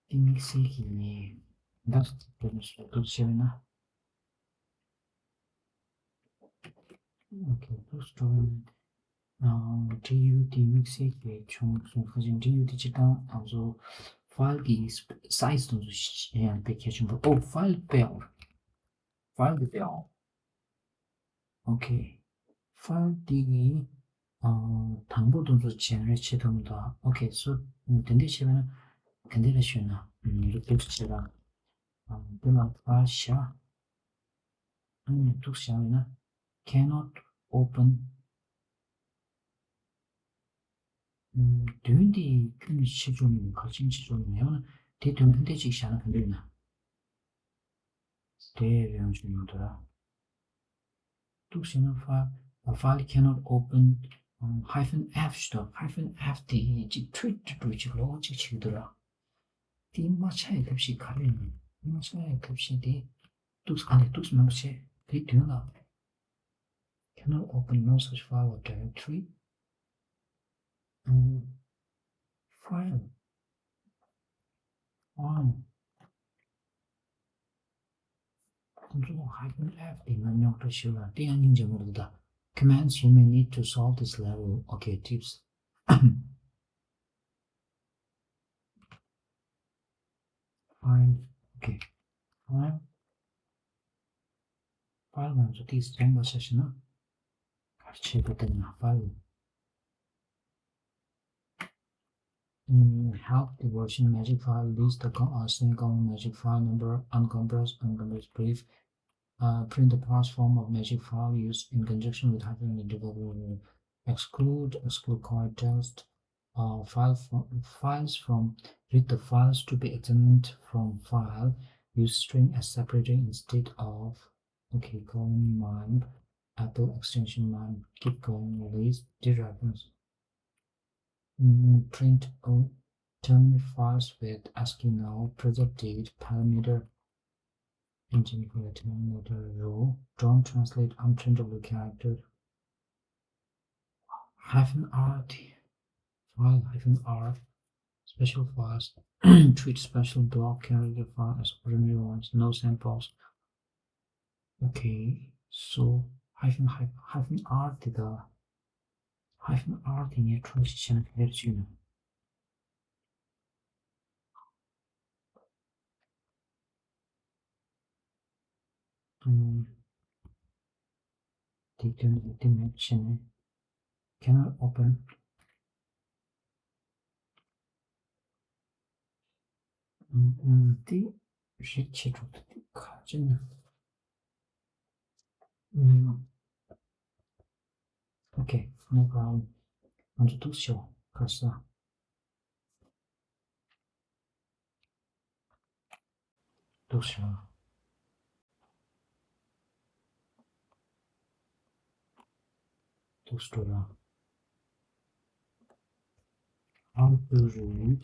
དེ་དམིགས་བསལ་གྱི་ནི། འདུག་བྱས་ན། Okay, འདུག་བྱས་ན། ཨ། ཌི་ཡུ་དེ་དམིགས་བསལ་གྱི་བྱུང་སོང་། ཁ་ཅིག་ཌི་ཡུ་དེ་སྤྱིར་བཏང་ང་ཚོ་ཕའིལ་གྱི་སའིཛ་དེ་ཚོ་ཡང་དཔེ་གལ་ཆེན་པོ། ཨོ། ཕའིལ་དཔེ་ཡག་པོ། ཕའིལ་དེ་དཔེ་ཡག་པོ། ཨོ་ཁེ། ཕའིལ་དེ་གི། ཨ། དང་པོ་དེ་ཚོ་ཇེ་ནེ་རེཊ་བྱེད་ཐུབ་མི་འདུག་ཨོ་ཁེ། སོ། དེ་འདྲ་བྱས་པ་ན་ག་འདྲ་ལ་ཞུས་ན། འདུག་བྱས་ལ། དེ་ལ་ཕའིལ་བཞག་ཨ་ནི་འདུག་བཞག་ཡོད་ན། cannot open། ཨུམ། དོན་དེ་ཁྱོན་ནས་ཤེས་ཆོག་མིན། གལ་ཆེན་ཤེས་ཆོག་མིན། ཡང་ན་དེ་དོན་ཕན་བདེ་ཅིག་བཞག་ན་ག་འདྲ་ཡིན་ན། དེ་ཡང་ཆོག་མི་འདུག་ར། འདུག་བྱས་ན་ཕ། file cannot open hyphen f ཞུ་དང་། hyphen f དེ་ཅིག་འཁྲུལ་འགྲོ་ཅིག་ལོག་ཅིག་བྱེད་ཀྱི་འདུག་ར། དེ་མ་ཆགས་ཡ་ཐབས་ཤེས་ག་རེ་ཡིན་ན། མ་ཆགས་ཡ་ཐབས་ཤེས་དེ། འདུག་ཨ་ནི་འདུག་མང་པོ་བྱས། དེའི་མདུན་ལ། Cannot open no such file or directory. ཨམ། File. Fine. ཁོང་ཚོ་hyphen F དེ་ང་རྙོག་དྲ་ཞིག་ལ་དེ་ཡང་སྙིང་རྗེ་མོ་འདུག་ད། Commands you may need to solve this level. Okay, tips. Fine. Okay. Fine. File ང་ཚོ་དེ་སྦྱངས་པ་ཆ་བཞག་ན། ག་རེ་བྱེད་དགོས་དེ་ན་file. Mm, help the version magic file list the co- uh, semicolon magic file number uncompressed uncompressed brief. Uh, print the parse form of magic file used in conjunction with hyphen and double exclude exclude code text. Uh, file from files from read the files to be examined from file. Use string as separator instead of okay colon mime apple extension mime keep going list dereference. Mm, print out terminal files with ASCII now preserve date parameter engine for the terminator row. Don't translate unprintable character. Hyphen R T file hyphen R special files treat special block character file as ordinary ones no samples. Okay, so hyphen hyphen hyphen R དེ་དང་hyphen R དེ་ངས་འཕྲོ་ཞིག་བྱས་ན་ག་རེ་བྱས་ན། ཨམ། དེ་དོན་དེ་མེད་བྱས་ནས་cannot open. ཨམ། དེ་རིགས་བྱེད་གྲུབ་ཐུབ་དེ་ག་ཅི་ན། ཨམ། Okay, no problem. ང་ཚོ་འདུག་ཤོག་ག་ས། འདུག་ཤོག་འདུག་སྤྲོ་ལ། How to read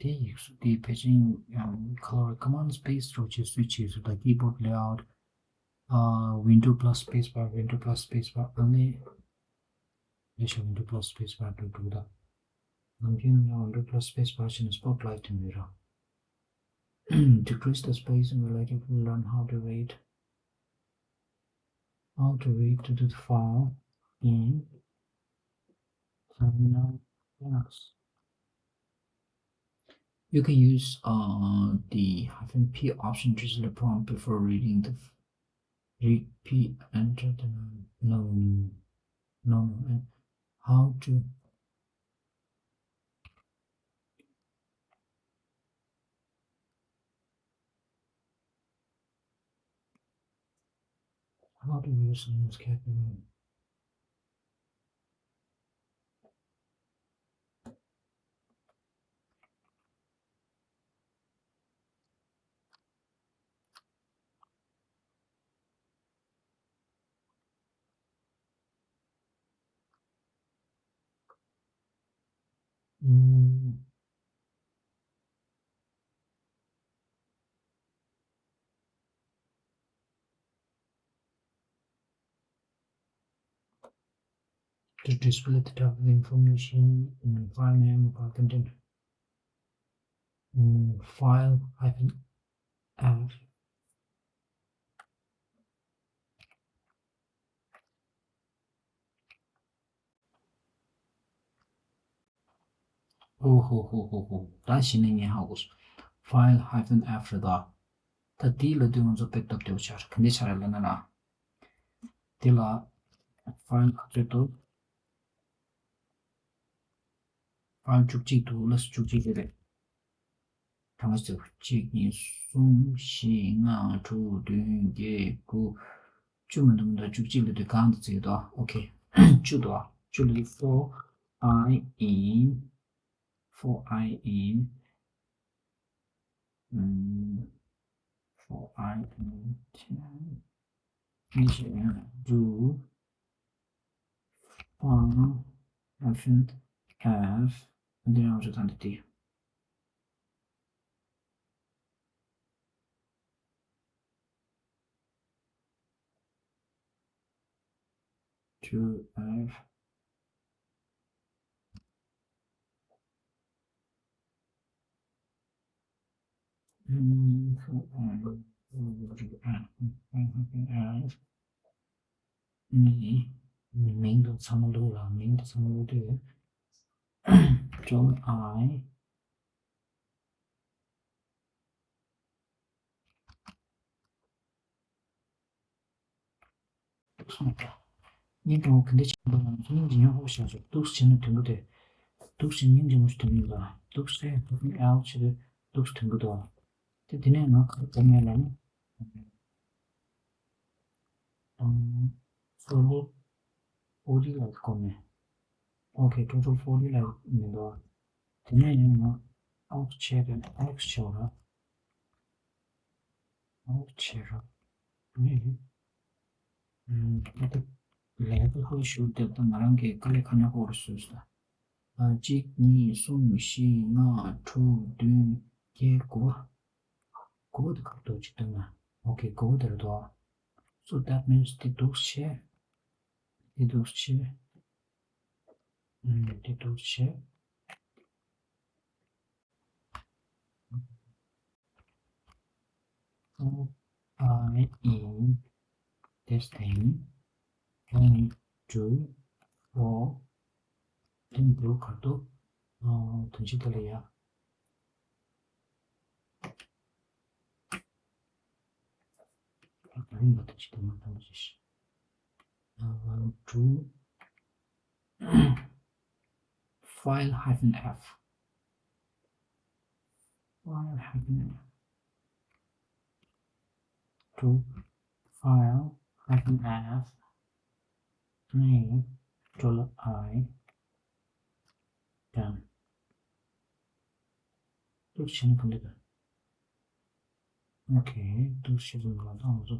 དེ་ཡིག་གཟུགས་དེ་ཕལ་ཆེར་ཡང་color command space སོགས་ཀྱི་སུའིཆ་ཡིག་གཟུགས་དང་keyboard layout ཨ། window plus space bar window plus space bar ཨ་ནི་ལས་ཤ་window plus space bar དུ་འགྲོ་ད། ནམ་རྒྱུན་ཡང་window plus space bar བྱས་ནས་spotlight དུ་མི་ར། Decrease the space and we'll let you learn how to read. How to read to the file in terminal Linux. You can use uh, the hyphen P option to select prompt before reading the read P enter the no no no no and how to How to use Windows Cafe? Mm. To display the type of information in file name or content, mm, file hyphen F. ཨོ་ཧོ་ཧོ་ཧོ་ཧོ། ད་གཞི་ནས་ངས་ཧ་གོ་སོང་། File hyphen F རེད་ད། ད་དེའི་ལ་དུས་ང་ཚོ་back up དེའོ་ཆར་ག་འདྲ་ཆར་ལ་ན་ན། དེ་ལ་file ག་ཚོད་འདུག file བཅུ་གཅིག་འདུག་ལ་བཅུ་གཅིག་རེད། གྲངས་ཀ་གཅིག་གཉིས་གསུམ་བཞི་ལྔ་དྲུག་བདུན་བརྒྱད་དགུ་བཅུ་མི་འདུག་མི་འདུག་བཅུ་གཅིག་ལ་དུས་གང་དུ་བརྩིས་འདུག་ཨོ་ཁེ། བཅུ་འདུག་བཅུ་ལ་དུས་four I in four I in ཨམ། four I in ten ནི་ཞེས་ཡང་do file hyphen F འདི་ཡང་རེད་ད་འདི་དེ། two F, mm, four I, mm, མིང་དུ་ཚང་མ་བླུགས་ལ། མིང་དུ་ཚང་མ་བླུགས་དུས། Control I། སོང་ཀྱང་། སྙིང་གྲོང་གི་འདི་ཆེན་པོ་ལ་སྙིང་རྗེ་ཉོག་ཤ་ཤ་འདུག་བྱས་ན་དོན་གྱི་དེ། འདུག་བྱས་སྙིང་རྗེ་མོ་ཞིག་དོན་གྱི་འདུག་འདུག་བྱས་ཧྥ་ཨེལ་བྱས་ཏེ་འདུག་དོན་གྱི་འདུག་དེ་དེ་ནས་ང་ག་རེ་བྱས་ནས་ལབ་ན། ཨམ། total forty ལ་བསྐོར་ནས། Okay, total forty ལ་མི་འདུག་དེ་ནས་ཡང་ང་ཨའུཊ་བྱས་ཏེ་ཨའུཊ་བྱས་པ་ར། ཨའུཊ་བྱས་ར། ཨ་ནི། ཨམ། ད་ལྟ་ལས་ཀ་ཧུར་ཞུགས་བསྡད་པ་དང་ང་རང་གིས་དཀའ་ལས་ཁག་ཉག་པོ་རུ་བཟོས་སོང་། ཨ། གཅིག་གཉིས། གསུམ། བཞི། ལྔ། དྲུག་བདུན། བརྒྱད། དགུ། དགུ་པ་དེ་ག་རེ་འདུག་ཅིག་བལྟས་ན། Okay, དགུ་པ་དེ་རེད་འདུག So that means འདི་འདུག་བྱས། འདི་འདུག་བྱས། ཨམ། འདི་འདུག་བྱས། Four I in this thing, one, two, four, then blue card. ཨ། དོན་ཅི་ལྟ་ལ་ཡ། ཨ། དོན་ཅི་ལྟ་མ་ཐམས་ཅད། ཨ། two file hyphen f file hyphen f two file hyphen f name dollar I done. འདུག་བྱས་ན་ག་འདྲ་འདུག Okay, འདུག་བྱས་ཙམ་ལ་ད་ང་ཚོ།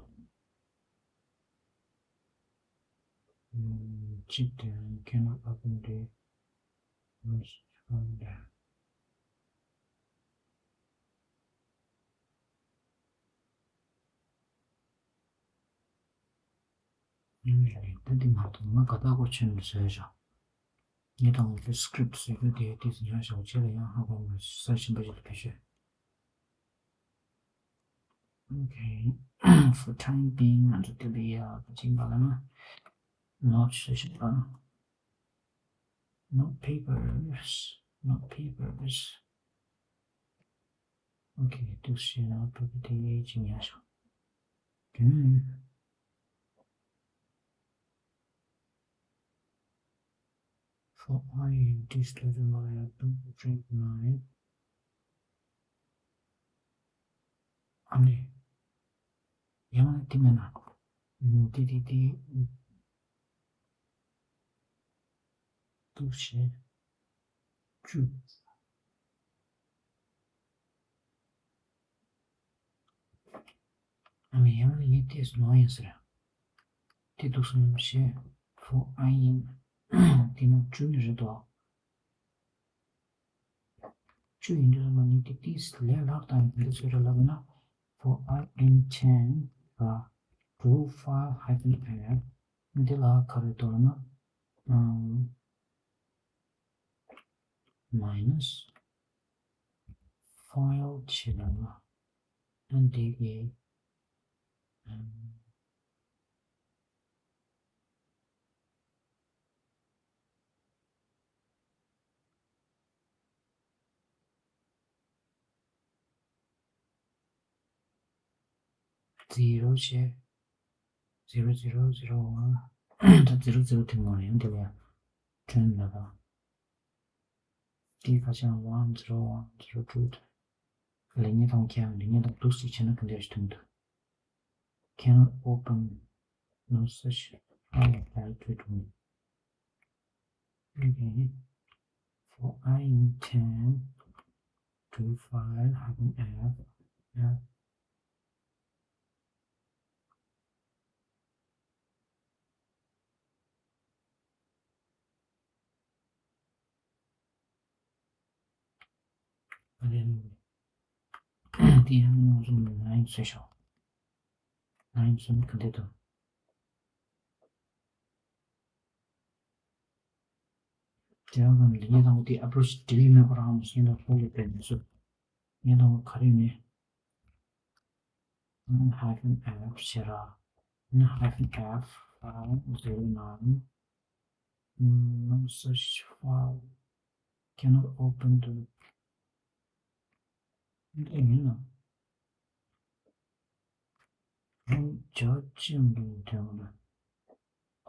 ཨམ། གཅིག་དེ་cannot open the message from the ད་འདི་ང་དང་ང་ག་ད་གོ་ཆེན་པོ་བཟོས་བཞག་ངས་དང་ངའི་script བཟོས་རྒྱུ་དེ་དེ་ཉག་ཞག་ཆེ་ལ་ཡང་ཧ་གོ་མ་ས་ཆེན་པོ་ཞིག་ལ་ཕེབས་ཤོག Okay. For time being, ང་ཚོ་དེ་ལ་ཡ་ག་ཅིག་པ་ལ་ན། Note བཟོས་ཤག Note papers, note papers. Okay, འདུག་བྱས་ན་note paper དེ་ཡས་ཅིག་ཉར་ཤོག་དེ་ནས། For I in this letter, I have to drink nine. ཨ་ནི། ཡང་ན་དེ་མེད་ན། ཨུམ། དེ་དེ་དེ། འདུག་བྱས། བཅུ། ཨ་ནི་ཡང་ཡིན་ཏེ་ནོ་ཡིན་ཟེར། དེ་འདུག་སེ་བྱས། for I in དེ་ནི་བཅུ་ནི་རེད་དོ། བཅུ་ཡིན་དུས་ཙམ་པ་ནི་དེ་དེས་ལས་ལྷག་དང་འདི་ཚོ་རེ་ལབ་ན། for I in ten ལ་two file hyphen f འདི་ལ་ག་རེ་འདུག་ལབ་ན། ཨམ། minus file བྱེད་ལ་ན། ཨ་འདི་གི། ཨམ། zero བྱས། zero zero zero one ད་zero zero དེ་མ་རེད། ཡང་དེ་ལ་ཡང་turn ལ་ད། དེ་ཁ་ཤས་one zero one zero two ལེགས་ཉེས་དང་ཁྱད་ཡང་ལེགས་ཉེས་དང་འདུག་སེ་བྱས་ན་ག་འདྲ་ཞིག་ཐོན་འདུག cannot open no such file applied to it. Okay. For I in ten two file hyphen f f ཨ་ནི། དེ་ཡང་ང་ཚོ་nine བཟོས་ཤོག nine བཟོས་ན་ག་འདྲ་འདུག་དེ་ཡང་ང་ལ་ངས་དང་པོ་དེ་approach དེ་བས་མེད་པ་རང་མ་སོང་ལ་ཧོ་ལ་པའི་མི་སུ། ངས་དང་པོ་ག་རེ་ནས། N hyphen F བྱེད་ར། N hyphen F file zero nine. No such file cannot open the. འདི་ཡིན་ན། ཨང་ཅག་ཅིག་འདི་འདྲ་བ་ན།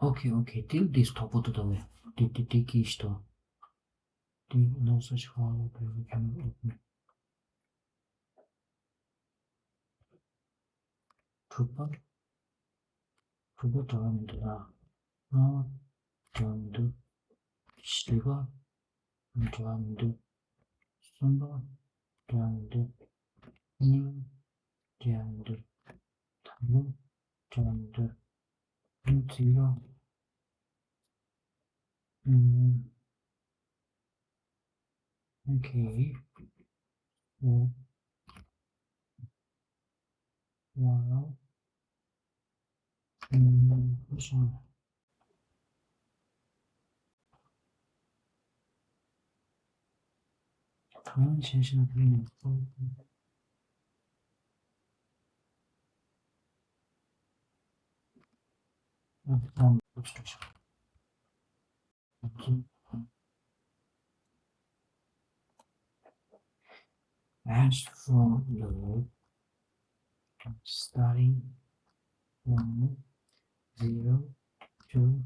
Okay, okay. དེ་འདི་སྟོག་པོ་འདུག་ད་བས། དེ་དེ་དེ་གིས་ཤི་ཏོ། དེ་no such file cannot open. དྲུག་པ། དྲུག་པ་འདྲ་བ་མི་འདུག་ཨ། ལྔ་པ་འདྲ་བ་མི་འདུག་བཞི་པ་འདྲ་བ་མི་འདུག་གསུམ་པ་འདྲ་བ་མི་འདུག་གཉིས་པ་འདྲ་བ་མི་འདུག་དང་པོ་འདྲ་བ་མི་འདུག་ཨ་ནི་བརྩིས་རོགས། ཨུམ། Okay. Oh. Wow. ཨུམ། ཁོ་སོང་། ཐང་ཆེ་ཤོས་དེ་ནི། As for the starting from zero to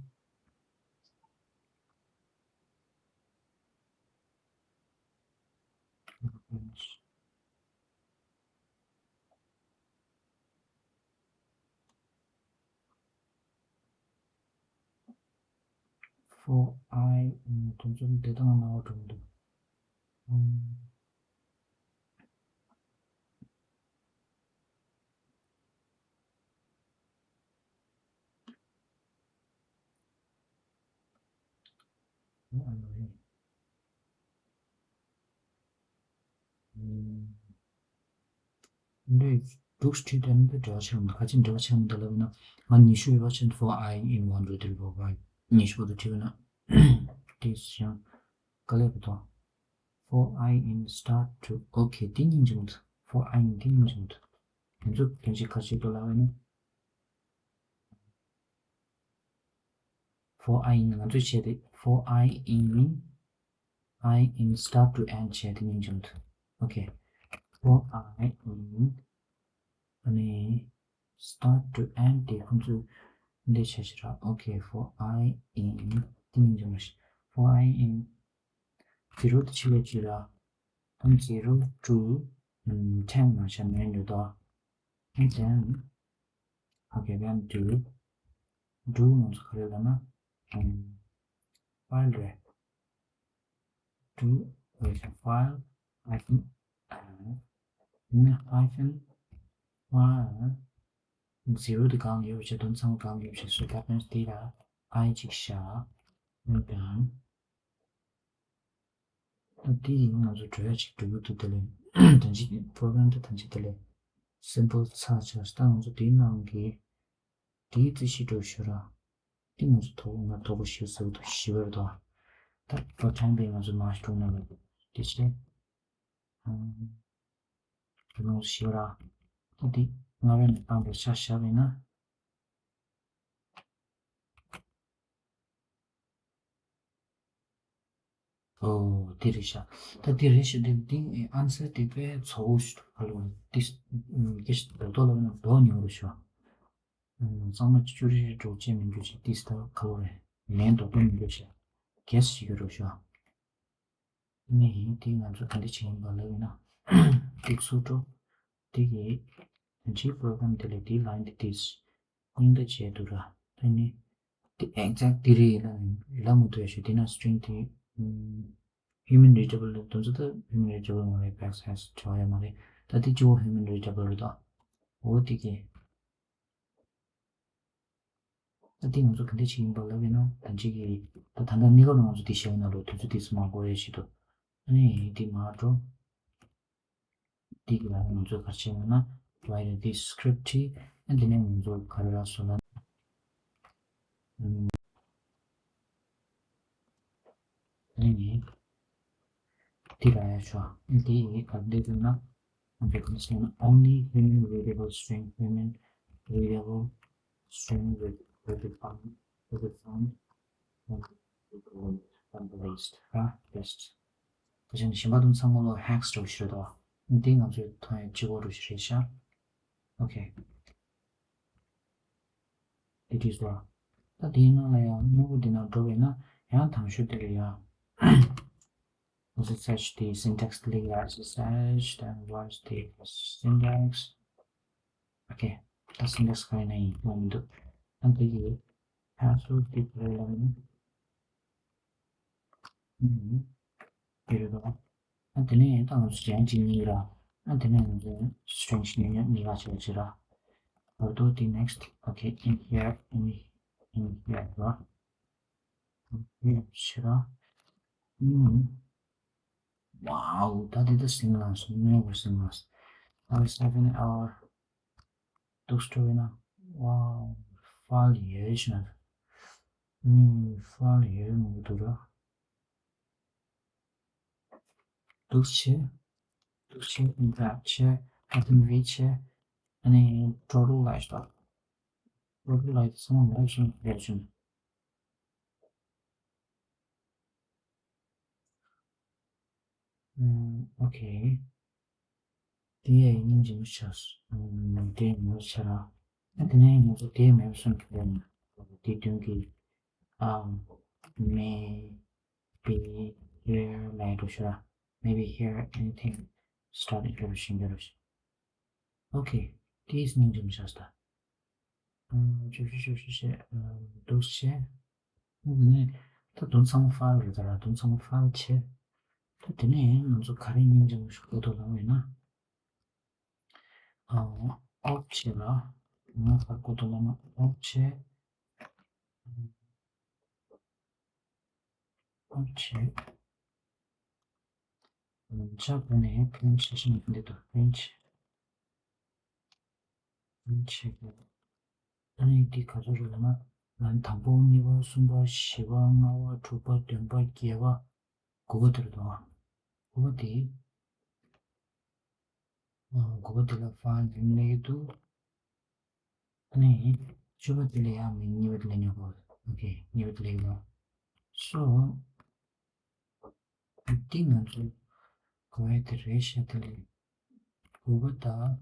for I དོན་ཚན་འདི་དང་ནང་འགྲོ་འདུག་འདི་འདུག་སྤྲད་དེ་འདི་འབྲེལ་བ་ཆེན་མོ་ཁ་ཅིག་འབྲེལ་བ་ཆེན་མོ་འདི་ལབ་ན། ང་ཉི་ཤུ་ཡོད་པ་ཆེན་for I in one two three four five ཉི་ཤུ་བར་དུ་བྲིས་པ་ན། དེ་ཡང་དཀའ་ལས་པ་དང་། for I in start to okay དེ་སྙིང་རྗེ་མོ་འདུག for I in དེ་སྙིང་རྗེ་མོ་འདུག་དེ་ཚོ་དོན་ཆེན་ཁ་ཅིག་ཏུ་ལབ་ཡིན་ན། for I in ང་ཚོས་བྱས་ཏེ། for I in I in start to end བྱས་ཏེ་སྙིང་རྗེ་མོ་འདུག okay for I in ཨ་ནི་start to end དེ་ཁོང་ཚོས་འདི་བྱས་ཤི་ར། okay for I in དེ་སྙིང་རྗེ་མོ་ཞིག for I in zero དེ་ཆི་ལས་ཅི་ར། ཨ་ནི་zero to ten ནང་བྱས་ནས་འདུག་དོ། And then okay then do do ང་ཚོ་ག་རེ་ལབ་ན། file རེད། do with file hyphen f ནི་hyphen file zero དེ་གང་ཡོད་བྱས་དོན་ཚང་གང་ཡོད་བྱས་so that means དེ་ལ་I གཅིག་བཞག་ཨ་ནི་དང་། ད་དེ་ཡིན་ང་ཚོ་འགྲོ་ཡ་ཅིག་འགྲོ་གི་འདུག་དེ་ལས་ད་ཅི་program དེ་ད་ཅི་དེ་ལས་simple ཚར་ཆགས། ད་ང་ཚོ་དེའི་ནང་གི་དེའི་རྩིས་གཞི་འགྲོ་ཤོད་ར། དེ་ང་ཚོ་ཐོག་ང་ཐོག་པོ་ཞིག་ཟེར་གི་འདུག་ཞི་བར་དོ། ད་for time being ང་ཚོ་མ་ཞིག་འགྲོ་ན་ལ་དེ་ཆེ། དེ་ང་ཚོ་ཞི་བ་ར། ད་དེ་ང་རང་ནས་བཏང་པའི་ཆ་བཞག་པ་ཡིན་ན། ཨོ་དེ་རེད་ཤག་ད་དེ་རེད་ཤག་དེ་དེ་answer དེ་དཔེ་ཚ་བོ་ཞིག་འདུག་ག་ལོ། དེ་སྐད་ཆ་རྡོག་རྡོག་ལབ་ན་རྡོག་ཉོ་རུ་ཤོག་གཙང་མ་བཅུ་རེ་རེ་འགྲོ་ཅེས་མི་འགྱུར་ཅིག་ཏིས་ད་ག་ལོ་རེད། ལན་རྡོག་རྡོག་མི་འགྱུར་ཤག་གེ་སི་ཞིག་གི་རུ་ཤག་ནས་ཡིན་དེ་ང་ཚོ་ག་འདྲ་བྱེད་ཡིན་པ་ལབ་ཡིན་ན། ཏིག་སུ་འགྲོ། དེ་གི་ཇི་པོ་རོ་གྷ་རམ་དེ་ལས་དེའི་ལ་ཡིན་དེ་ཏིས་སྙིང་བརྡ་བྱས་འདུག་ར། ད་ནི་དེ་exact དེ་རེད་ལ་ལ་མོ་ཐོས་ཤོད་དེ་ན་string དེ་human readable ལ་དོན་ཚོ་ད་human readable མ་རེད། backslash བྱ་བ་ཡོད་མ་རེད། ད་དེ་གཙོ་བོ་human readable རེད་དོ། འོ་དེ་གི་ད་དེ་ང་ཚོ་ག་འདྲ་ཞིག་ཡིན་པ་ལབ་ཡིན་ན་ད་ཅིག་གི་ད་ད་ལྟ་གནས་སྐབས་ལ་ང་ཚོ་དེ་བཤད་ཡིན་ན་ལོ་དུས་ཚོད་དེ་སུ་མ་འགོར་ཡ་ཞིག་འདུག་ཨ་ནི་དེ་མ་འགྲོ། འདི་གི་ལ་ང་ཚོས་ག་རེ་བྱས་ན་write this script ཨ་འདི་ནས་ང་ཚོ་ག་རེ་རག་སོང་ལབ་ན། འདི་ར་ཡ་ཆོག་འདི་ཡི་ག་འདི་དུ་ན། འདི་ག་ཟེར་ན། Only human readable string, human readable string will, will be found, will be found from the list, from the list. དེ་བཞིན་གཞན་པ་དུ་ཚང་མ་ལོ་hex འགྲོ་ཞིག་རེད་དོ། འདི་ང་ཚོའི་ཐོན་ཡ་གཅིག་པོ་འགྲོ་ཞིག་རེད་ཤག Okay. It is the. ད་དེའི་ནང་ལ་ཡང་དངོས་པོ་འདི་ནང་འགྲོ་བས་ན་ཡང་དང་ཤོས་དེ་ལ་ཡང་also search the syntax ལ་ཡང་search then what's the syntax. Okay. ད་syntax ག་རེ་ན་ཡིན་ཡོང་མི་འདུག་ད་འདི་གི་password དེ་ག་རེ་ལབ་ན། ཨུམ། དེ་རེད་དོ། ཨ་དེ་ནས་ད་ང་ཚོ་གཞན་གཅིག་གཉིས་ར། ཨ་དེ་ནས་ང་ཚོ་string གཉིས་གཉིས་ཀ་བྱས་ཕྱིར་ར། བར་དོ་དེ་next. Okay, in here, in, in here ར། here ཕྱིར་ར། ཨུམ། Wow, ད་དེ་ད་ཟིན་ལངས་སོང་། ངའི་བར་ཟིན་ལངས་སོང་། Our seven hour འདུག་སྤྲོ་བས་ན། Wow, file ཡོད་ཤག་ཨུམ། file ཡོད་མི་འདུག་ར། འདུག་བྱས། འདུག་བྱས། འདུག་བྱས། ཨ་དེ་མི་བྱས། ཨ་ནི་total ལ་ཞིག་ད། total ལ་ཚང་མ་མེད་བྱུང་མེད་བྱུང་། ཨུམ། okay. དེ་ཡང་སྙིང་རྗེ་མོ་ཆགས། ཨུམ། དེ་མོ་ཆགས་ར། ཨ་དེ་ནས་ང་ཚོ་དེ་མེད་སོང་གི་རེད། དེ་དོན་གྱི་ཨམ། maybe here ལ་འགྲོ་ཤོག་ར། maybe here anything start introduction འགྲོ་ཤོག Okay. དེ་སྙིང་རྗེ་མོ་ཆགས་ད། ཨུམ། ཅོ་ཅོ་ཅོ་ཅོ་བྱས། ཨུམ། འདུག་བྱས། ཨུམ། ནས་ད་དོན་ཚང་མ་file རེད་ད་ར། དོན་ཚང་མ་file བྱས། ད་དེ་ནས་ང་ཚོ་ག་རེ་སྙིང་རྗེ་མོ་ཞིག་དགོས་འདུག་ལབ་ཡིན་ན། ཨ། off བྱས་ལ། ང་ག་རེ་དགོས་འདུག་ལབ་ན་off བྱས། off བྱས། ལྗགས་པ་ནས་print བྱེད་བཞིན་འདི་དང་print print བྱེད་དགོས། ཨ་ནི་འདི་ག་ཚོད་རེད་ལབ་ན། ལན་དང་པོ་གཉིས་པ་གསུམ་པ་བཞི་པ་ལྔ་པ་དྲུག་པ་བདུན་པ་བརྒྱད་པ་དགུ་པ་དེ་རེད་དོ། དགུ་པ་དེ། ཨ། དགུ་པ་དེ་ལ་file ཡིན་ལེགས་འདུག་ཨ་ནི་བཅུ་པ་དེ་ལ་ཡང་མིང་གཉིས་པ་དེ་ལ་ཉོ་དགོས། okay གཉིས་པ་དེ་ལ་ཡོད། so འདི་ང་ཚོ་དགོས་ཡ་དེ་རེད་ཤག་དེ་ལས་དགུ་པ་དང་།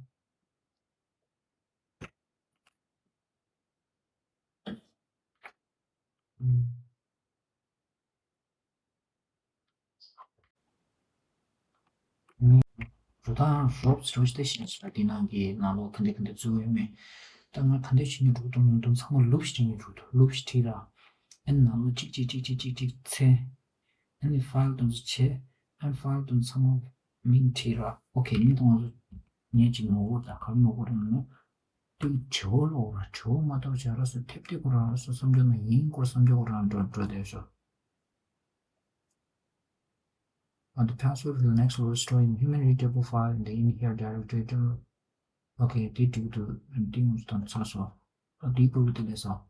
འགྲོ་སྟངས་རོབ་ཙམ་ཞིག་བཤད་ཤེས་ན། འདི་ནང་གི་ནང་ལོགས་ག་འདྲ་ག་འདྲ་བཙུགས་ཡོད་མེད། ད་ང་ག་འདྲ་བྱས་ནས་འགྲོ་གི་འདུག་མི་འདུག་ཚང་མ་ལུབ་ཞིག་བྱས་ནས་འགྲོ་གི་འདུག་ལུབ་ཞིག་བྲིས་ར། ཨ་ནི་ནང་ལོགས་གཅིག་གཅིག་གཅིག་གཅིག་གཅིག་གཅིག་འཚོལ། ཨ་ནི་file དེ་ཚོ་བྱས། ཨ་ནི་file དེ་ཚོ་ཚང་མ་མིང་བྲིས་ར། okay མིང་དེ་ང་ཚོ་ངས་ཅིག་ངོ་རྒོལ་དང་ག་རེ་ངོ་རྒོལ་རེད་ལབ་ན། དེ་བྲེལ་བ་ལོག་ར། བྲེལ་བ་མ་གཏོགས་བྱས་ར་སོ་ཐེབས་ཏེ་ཁོ་རང་ར་སོ་བསམ་རྒྱུ་ན་ཡིན་སྐོར་བསམ་རྒྱུ་ཁོ་རང་འགྲོ་འགྲོ་བསྡད་ཤག And the password for the next level stored in human readable file in the in here directory. okay དེ་འགྲིག་འདུག་འདི་ངོས་དང་ཚར་སོང་། ཨ་དེའི་པུ་རུ་དེ་ལས་སོང་།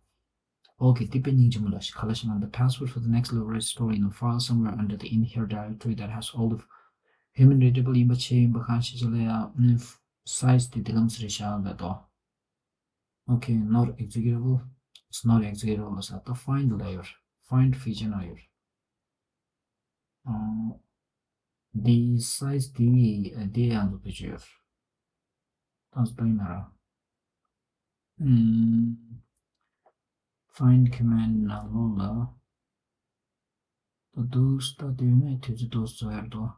okay དེ་དཔེ་སྙིང་རྗེ་མོ་ལ་ཞིག་ག་ལ་ཞིག་ན། The password for the next level is stored in a file somewhere under the in here directory that has all the human readable ཡིན་པ་ཆེ་ཡིན་པ་གང་ཞིག་ཅིག་ལ་ཡང་size དེ་དེ་ལམ་སི་རེ་བཞག་ལ་དོ། okay not executable. it's not executable ལ་ས་ད་find ལ་ཡོད། find feature ན་ཡོད། ཨ། འདི་size དེ་ཡི་དེ་ཡང་འདུག་པའི་ཆོས། ད་སྤེལ་ན་ར། ཨམ། find command ནང་ལོགས་ལ། ད་དུ་སྟ་དེ་ནས་དུས་ཚོད་དུ་བཟོ་ཡར་དོ། ཨ་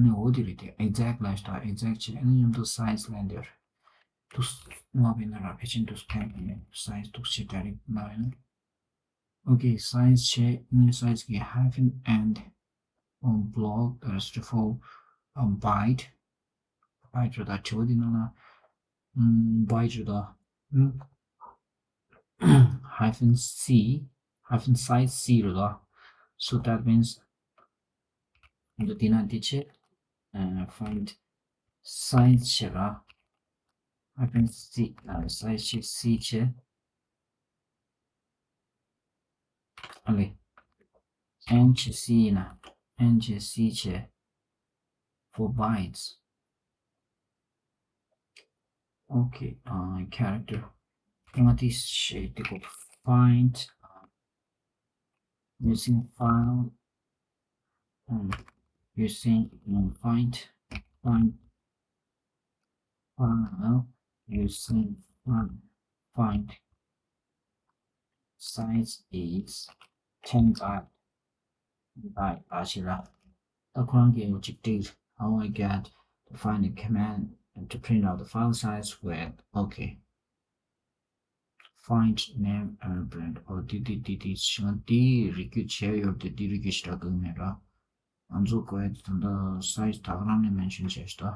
ནི་འོ་དེ་རེད་དེ་exec ལ་ཞིག་དང་exec བྱས། ཨ་ནི་མཉམ་དུ་size ལ་འདིར་དུ་མ་བས་ན་ར་ཕལ་ཆེར་དུ་scan size དུ་བྱས་direct མ་བས་ན། okay size བྱས། ཨ་ནི་size གི་hyphen and on block that is to for a byte. byte རེད་ད། དྲི་བ་འདི་ནང་ན་ཨམ་byte རེད་ད། ཨམ། hyphen c hyphen size c རེད་ད། so that means འདི་འདི་ན་འདི་བྱས། ཨ། find size བྱས་ར། hyphen c ཨ། size བྱས། c བྱས། ཨ་ལེ། n བྱས་c ཡིན་ན། n བྱས་c བྱས། for bytes. Okay, uh, character. ང་དེ་ཤེས་དེ་གོ find, uh, using file, um, using, um, find, find, file, using find, find size is ten byte. Right, ཨ་ཤི་ར། ད་ཁོ་རང་གི་ཅིག་བྲིས། How I get to find a command to print out the file size with, okay. Find name and print. ཨོ་དེ་དེ་དེ་དེ་ཞིང་དེ་རིགས་རྒྱུད་བྱས་ཡོད་དེ་དེ་རིགས་རྒྱུད་ཞིག་གྲགས་གི་མེད་ར། ང་ཚོ་གོ་ཡ་དེ་ད་ལྟ་size ད་ག་རང་ནས་mention བྱས་ཤི་ད།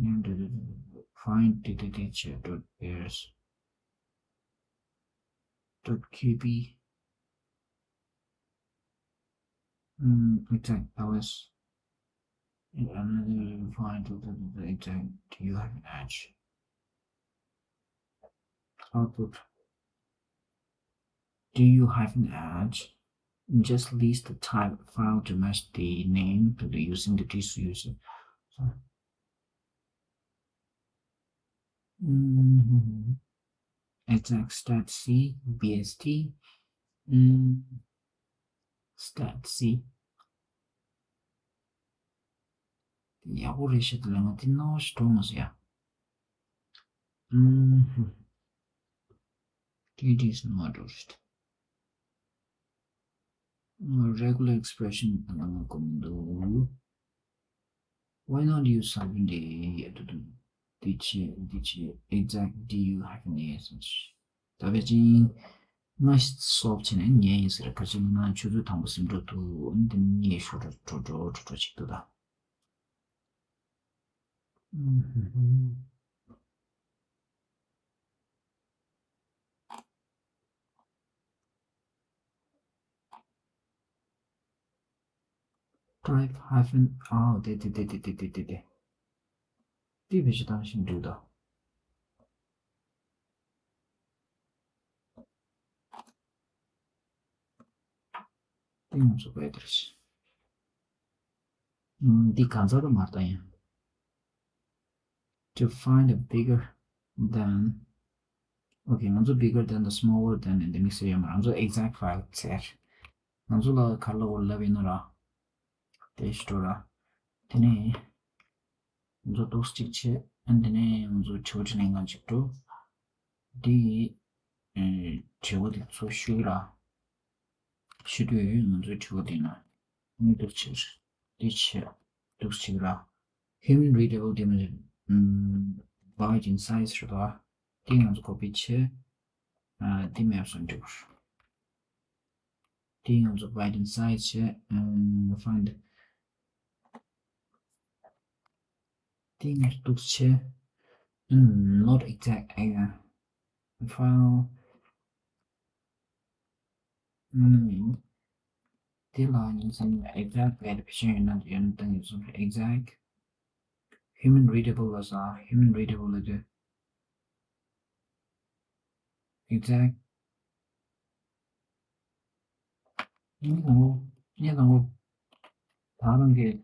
Name དེ་དེ་དེ་find དེ་དེ་དེ་བྱས་dot pairs dot kb. Mm, exact. L S. Another find to the exact. Do you have an edge? Output. Do you have an edge? Just list the type file to match the name to the using the disk user. Mm-hmm. Exact stat C, B S T, mm, stat C. ཡག་པོ་རེད་ཤག་དེ་ལ་ང་དེ་སྣང་བ་ཞིག་འགྲོ་མ་སོང་ཡ། ཨུམ། It is not lost. Regular expression གང་གོ་མི་འདུག Why not use something the དེ་ཆེ་དེ་ཆེ་exact do you have any essence? ད་བས་ཅིང་ང་སོབ་ཆེ་ནས་ཉན་ཡིན་ཟེར་ག་ཅིག་ན་ཆུ་ཚོད་དང་པོ་ཟིན་འགྲོ་འདུག་འདི་ནི་ཉེས་ཤོར་འགྲོ་འགྲོ་འགྲོ་འགྲོ་ཅིག་འདུག་ད། Type hyphen ཨའོ་དེ་དེ་དེ་དེ་དེ་དེ་དེ་དེ་བེད་སྤྱོད་བཏང་ཞིང་འགྲིག་དོ། དེ་ང་ཚོ་བེད་དེར་ཞིག་འདི་གང་ཚར་དུ་མར་ལྟ་ཡིན། To find a bigger than, okay, ང་ཚོ་bigger than the smaller than and the mixer ཡོད་མ་རང་ཚོ་exact file ཚེར། ང་ཚོ་ལ་ག་ལ་འོར་ལབ་ཡིན་ན་ར། དེ་ཞུ་ར། དེ་ནས་ང་ཚོ་ཏོག་ཙམ་ཅིག་བྱེད། ཨ་ནི་དེ་ནས་ང་ཚོ་དྲི་བ་དྲིས་ལན་ང་ཅིག་འགྲོ། འདི་ཨེ་དྲི་བ་དེ་ཚོ་ཞུ་ར། ཞུ་དུས་ང་ཚོའི་དྲི་བ་དེ་ན་ནི་འདུག་ཕྱིར་འདི་བྱས་འདུག་ཕྱིར་ར། Human readable དེ་མ་ཟད་byte in size རེད་དོ། དེ་ང་ཚོ་copy བྱས། ཨ་དེ་མེད་སོང་འགྲིག་དེ་ང་ཚོ་byte in size བྱས། ཨ་find དེ་ང་ཚོ་འདུག་བྱས། ཨ་not exact ཨ་file ཨ་དེ་ལ་ཉིན་མཚན་exact ལས་བེད་སྤྱོད་ཡོད་ན་ཡོད་ན་བཏང་ཡོད་སོང་། Exact human readable ལ་ཟ་human readable ལ་དེ་exact ཉིན་དང་པོ་ཉིན་དང་པོ་ད་རང་གི་ད་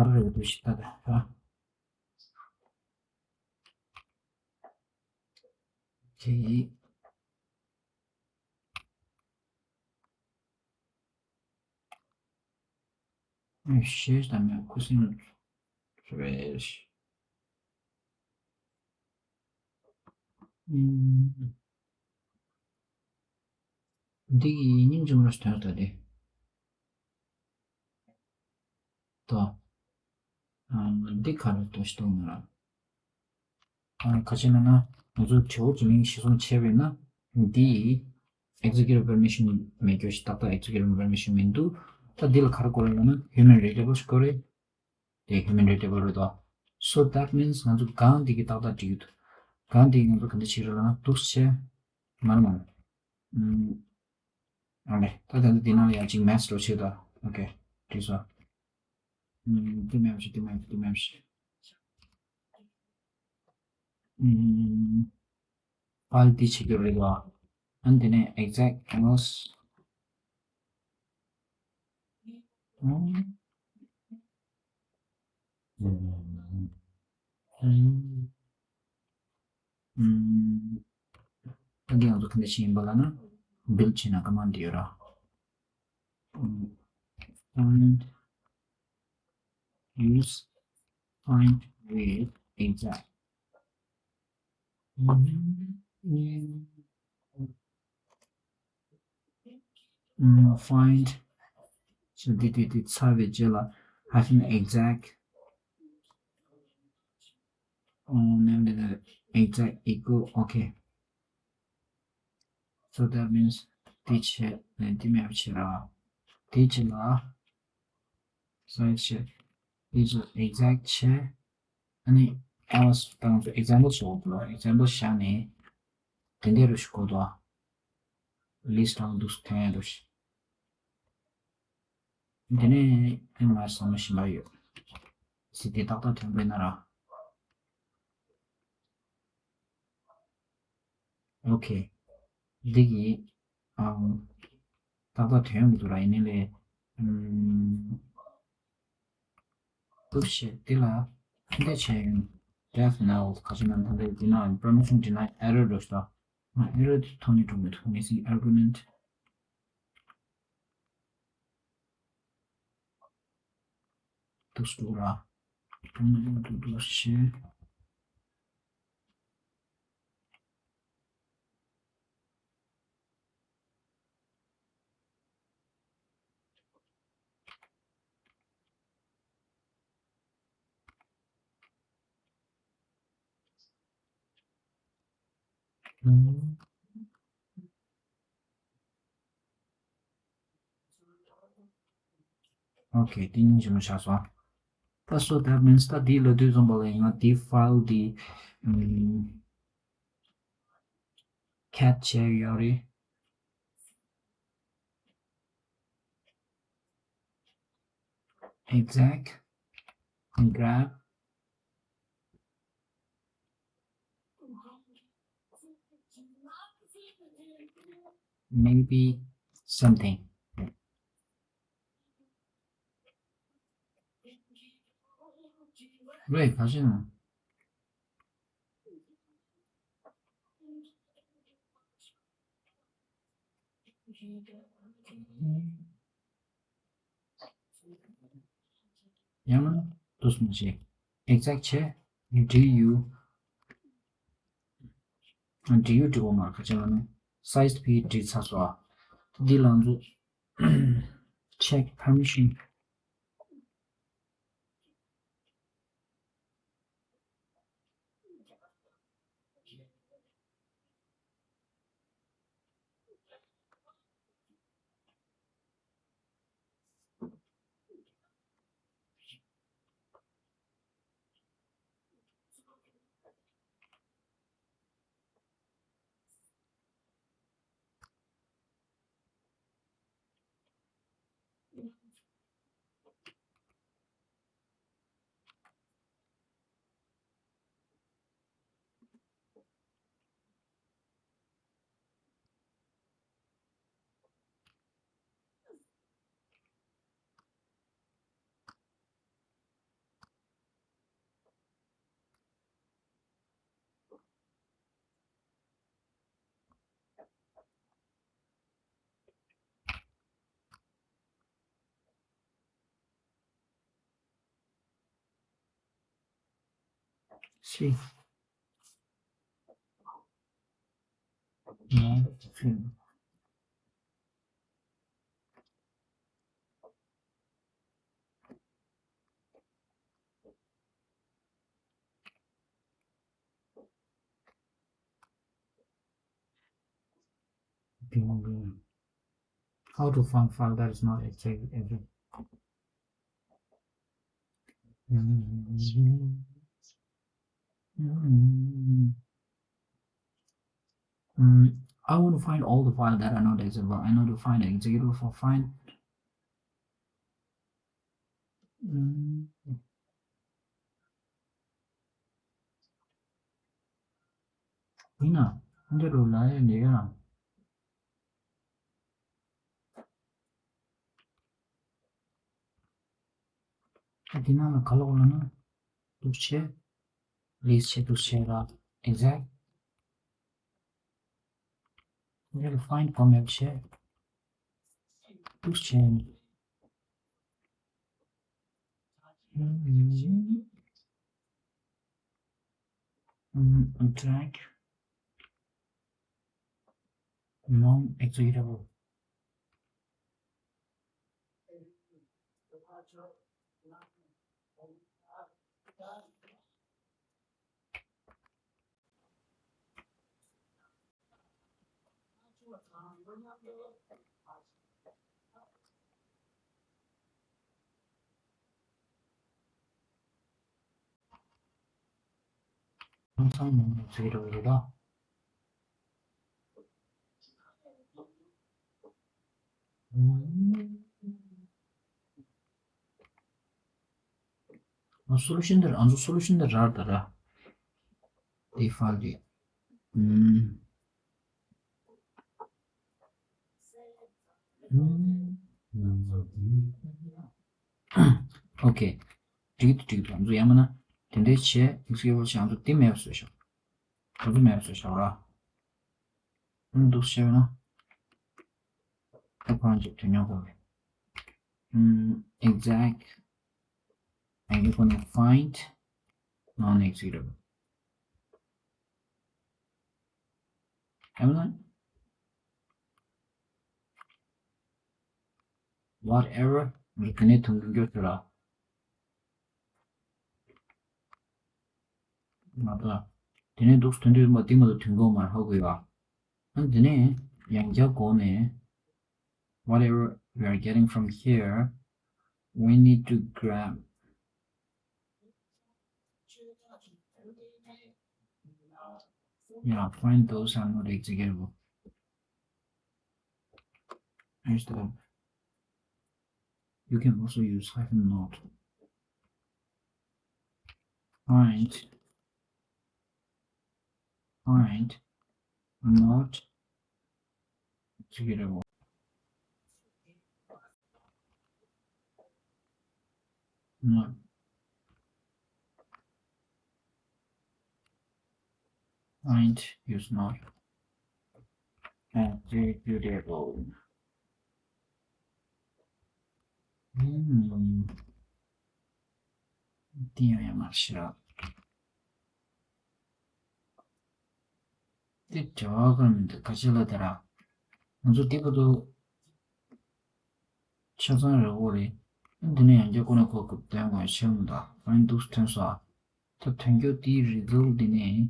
རང་རེད་འདུག་ཞིག་ད་ད་ད། Okay. ཤེས་དང་མེད་ཁུ་སིམ་རེད། འདི་ཡི་སྙིང་རྗེ་མོ་ཞིག་དོན་ལྟ་སྟེ། ཏོ། འདི་ག་རེ་ལྟོས་ཤིག་གཏོང་ངེས་ར། ཁ་ཆེ་ན་ན་ང་ཚོ་དྲི་བ་དྲིས་ལན་གཞིར་བཟུང་བྱས་པས་ན་འདི་executive permission མེད་རྒྱུ་ཞིག་ཏག་ཏག་executive permission མི་འདུག་ད་འདི་ལ་ག་རེ་དགོས་རེད་ལབ་ན་human readable ཞིག་དགོས་རེད། དེ་human readable རེད་དོ། So that means ང་ཚོ་གང་འདི་གི་ཏག་ཏག་འགྲིག་གི་འདུག་གང་འདི་ང་ཚོ་ག་འདྲ་བྱེད་རེད་ལབ་ན་འདུག་སེ་བྱས། མ་རེད་མ་རེད། ཨ་ལེ། ད་ད་ལྟ་འདི་ནང་ལ་ཡང་གཅིག་math འགྲོ་ཆེད་དོ། Okay འགྲིག་སོང་། འདི་མེད་པ་ཞིག་འདི་མེད་པ་འདི་མེད་པ་ཞིག་ཨུམ། file འདི་བྱེད་རྒྱུ་རེད་བ། ཨ་ནི་དེ་ནས་exact angles ཨུམ། ཨུམ། ཨུམ། ད་འདི་ང་ཚོ་ག་འདྲ་ཞིག་ཡིན་པ་ལབ་ན། བྷིལ་བྱས་ན་ཀ་མན་ཌི་ཡོད་ར། ཨུམ། find use find with exact ཨུམ། find so འདི་འདི་འདི་ཚར་བའི་རྗེས་ལ་hyphen exact ཨོ་ནེམ་འདི་འདི་exact equal okay. So that means འདི་བྱས་ནས་འདི་མེད་པ་བྱས་ར། འདི་བྱས་ལ་སའིཛ་བྱས། འདི་ཚོ་exact བྱས། ཨ་ནི་else དང་example བྱས་འོག་ལ་example བཞག་ནས་དེ་འདྲ་རུ་ཞིག་གོ་དོ། list དང་འདུག་ཐོན་ཡ་འདུག་ཞིག་དེ་ནས་ཨེ་མ་བསམ་བློ་ཞིམ་པ་ཡོད། སྲིད་དེ་ཏག་ཏག་ཐོན་པས་ན་ར། ཨོ་ཁེ། འདི་གི་ཨམ་ཏག་ཏག་ཐོན་མི་འདུག་ར། ཡིན་ནའི་ལས་ཨམ་སྟོབས་ཆེ་འདི་ལ་ཕན་བདེ་ཆེ་ཡོང་། def null ག་ཅི་ན་ད་ལྟ་འདི་ན་permission deny error འགྲོ་ཤག་ད་error དེ་ཐོན་ནི་འགྲོ་མི་ཐུབ། missing argument ཏུ་སུ་ར། ཏུ་ནི་ཏུ་ཏུ་ཤེ། ཨོ་ཁེ། དེ་གཉིས་ཞིབ་མོ་བཞག་སོང་། ད་so that means ད་དེ་ལབ་དུས་ཙམ་པ་ལ་ཡིན་ན་དེ་ཕའིལ་དེ་ཨམ་cat བྱས་ཡོད་རེད། exact grep maybe something རེད། ག་ཤེད་ན། ཡང་ན་དུ་སུ་མ་ཤེས། exact བྱས། do you do you འབྲི་བ་མ་ག་ཅི་ལ་ནི་སའིཛ་ཕི་འབྲི་ཚར་སོང་། འདི་ལ་ཚོ་check permission See. No, see. How to find file that is not exact address? Mm, I want to find all the file that are not executable. I know to find an executable for find. Mm. ཡིན་ན་འདི་རུ་ལ་ཡ་ལས་ཡ། ཨ་དེ་ནང་ལ་ག་ལོག་ལ་ན། འདུག་བྱས། ལིས་བྱས་འདུག་བྱས་ལ། exact འདི་ལ་find གོ་མེད་བྱས། འདུག་བྱས། ཨུམ། ཨུམ། drag non executable ཚང་མ་ནས་བརྗེ་རོགས་རེད་ད། ཨ་solution དེ་ཨ་ཚོ་solution དེ་རག་ད་ར། default དེ། ཨུམ། ཨོ་ཁེ། འགྲིག་འདུག་འགྲིག་འདུག་ང་ཚོ་ཡང་མིན་ན། དེ་འདྲའི་བྱས་executable བྱས་ང་ཚོ་དེ་མེད་པ་བཟོས་ཤག་ང་ཚོ་མེད་པ་བཟོས་ཤག་ར། ཨང་འདུག་བྱས་པ་ན། ཨ་ཁོ་རང་ཅིག་དོན་ཡོང་གི་མེད། ཨུམ། exact and you're gonna find non-executable. ཡང་ན། whatever ང་ཚོ་དེ་ནས་ཐོན་གྱི་འགྱོ་ཟེར་ར། མ་གཏོགས། དེ་ནས་འདུག་ཐོན་དུས་མ་དེ་མ་གཏོགས་ཐོན་གྱི་མ་རེད་ཧ་གོ་ཡོད་ཨ། ཨ་ནི་དེ་ནས་ཡང་བསྐྱར་འགོ་ནས། whatever we are getting from here, we need to grab. Yeah, find those are not executable. Here's the, you can also use hyphen not. Find, find not executable. Not find is not executable. ཨུམ། འདི་ཡང་ཡང་མ་ཤེས། དེ་བྲེལ་བ་གང་མི་འདུག་ག་ཅི་ལ་དེ་ར། ང་ཚོ་དེ་བར་དུ་ཆ་ཚང་རེད་འོ་རེད། འདི་ནས་ཡང་བསྐྱར་ཁོ་ན་ཁོ་གི་དོན་གང་ཤེས་མི་འདུག་ཨ་ནི་འདུག་ཐོན་སོང་ཨ། ད་དོན་འཁྱོལ་དེའི་result འདི་ནས།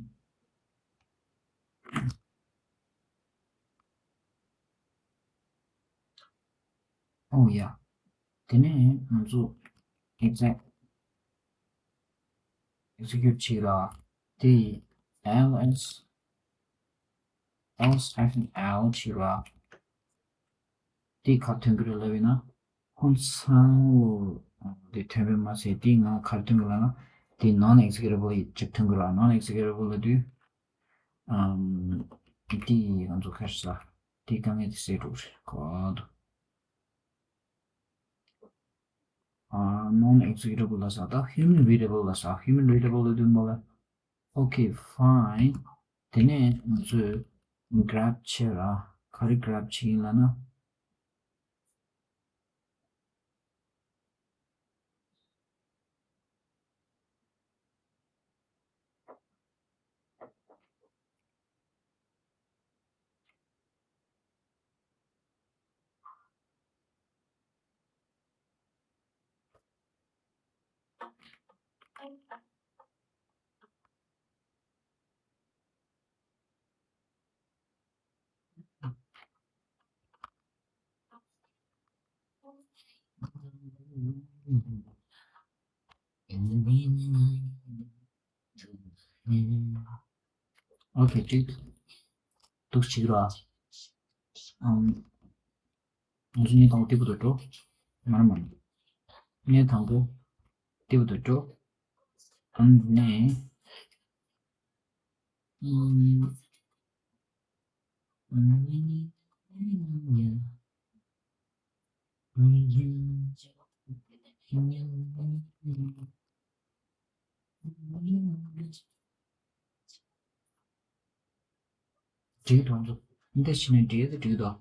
ཨོ་ཡ། དེ་ནས་ང་ཚོ་exact execute བྱེད་ལ། དེ་ls ls hyphen l བྱེད་ལ། དེ་ག་ཐོན་གི་རེད་ལབ་ཡིན་ན། ཁོང་ཚང་ལོ་དེ་ཐོན་པའི་མ་ཚད་དེ་ང་ག་ཐོན་གི་ལབ་ན། དེ་non executable ཅིག་ཐོན་གི་རེད། non executable ལབ་དུས། ཨམ། དེ་ང་ཚོ་ཁ་ཤས་དེ་དཀའ་ངལ་དེ་སེལ་འགྲོ་གི་རེད་གོ། ཨ། non executable ལ་ས་ད་human readable ལ་ས་human readable ལ་དུས་མོ་ལ། Okay, fine. དེ་ནས་ང་ཚོས་grab བྱེད་ར། ག་རེ་grab བྱེད་ཡིན་ལབ་ན། Okay, ཅིག་འདུག་ཅིག་ར། ཨམ། ང་ཚོ་ངའི་དང་པོ་དེ་བུ་དུ་འགྲོ། མར་མར། ངའི་དང་པོ་དེ་བུ་དུ་འགྲོ། ཨམ་ནས། ཨམ། འགྲིག་འདུག་འདི་འདྲ་བྱས་ནས་འགྲིག་ད་འགྲིག་འདུག་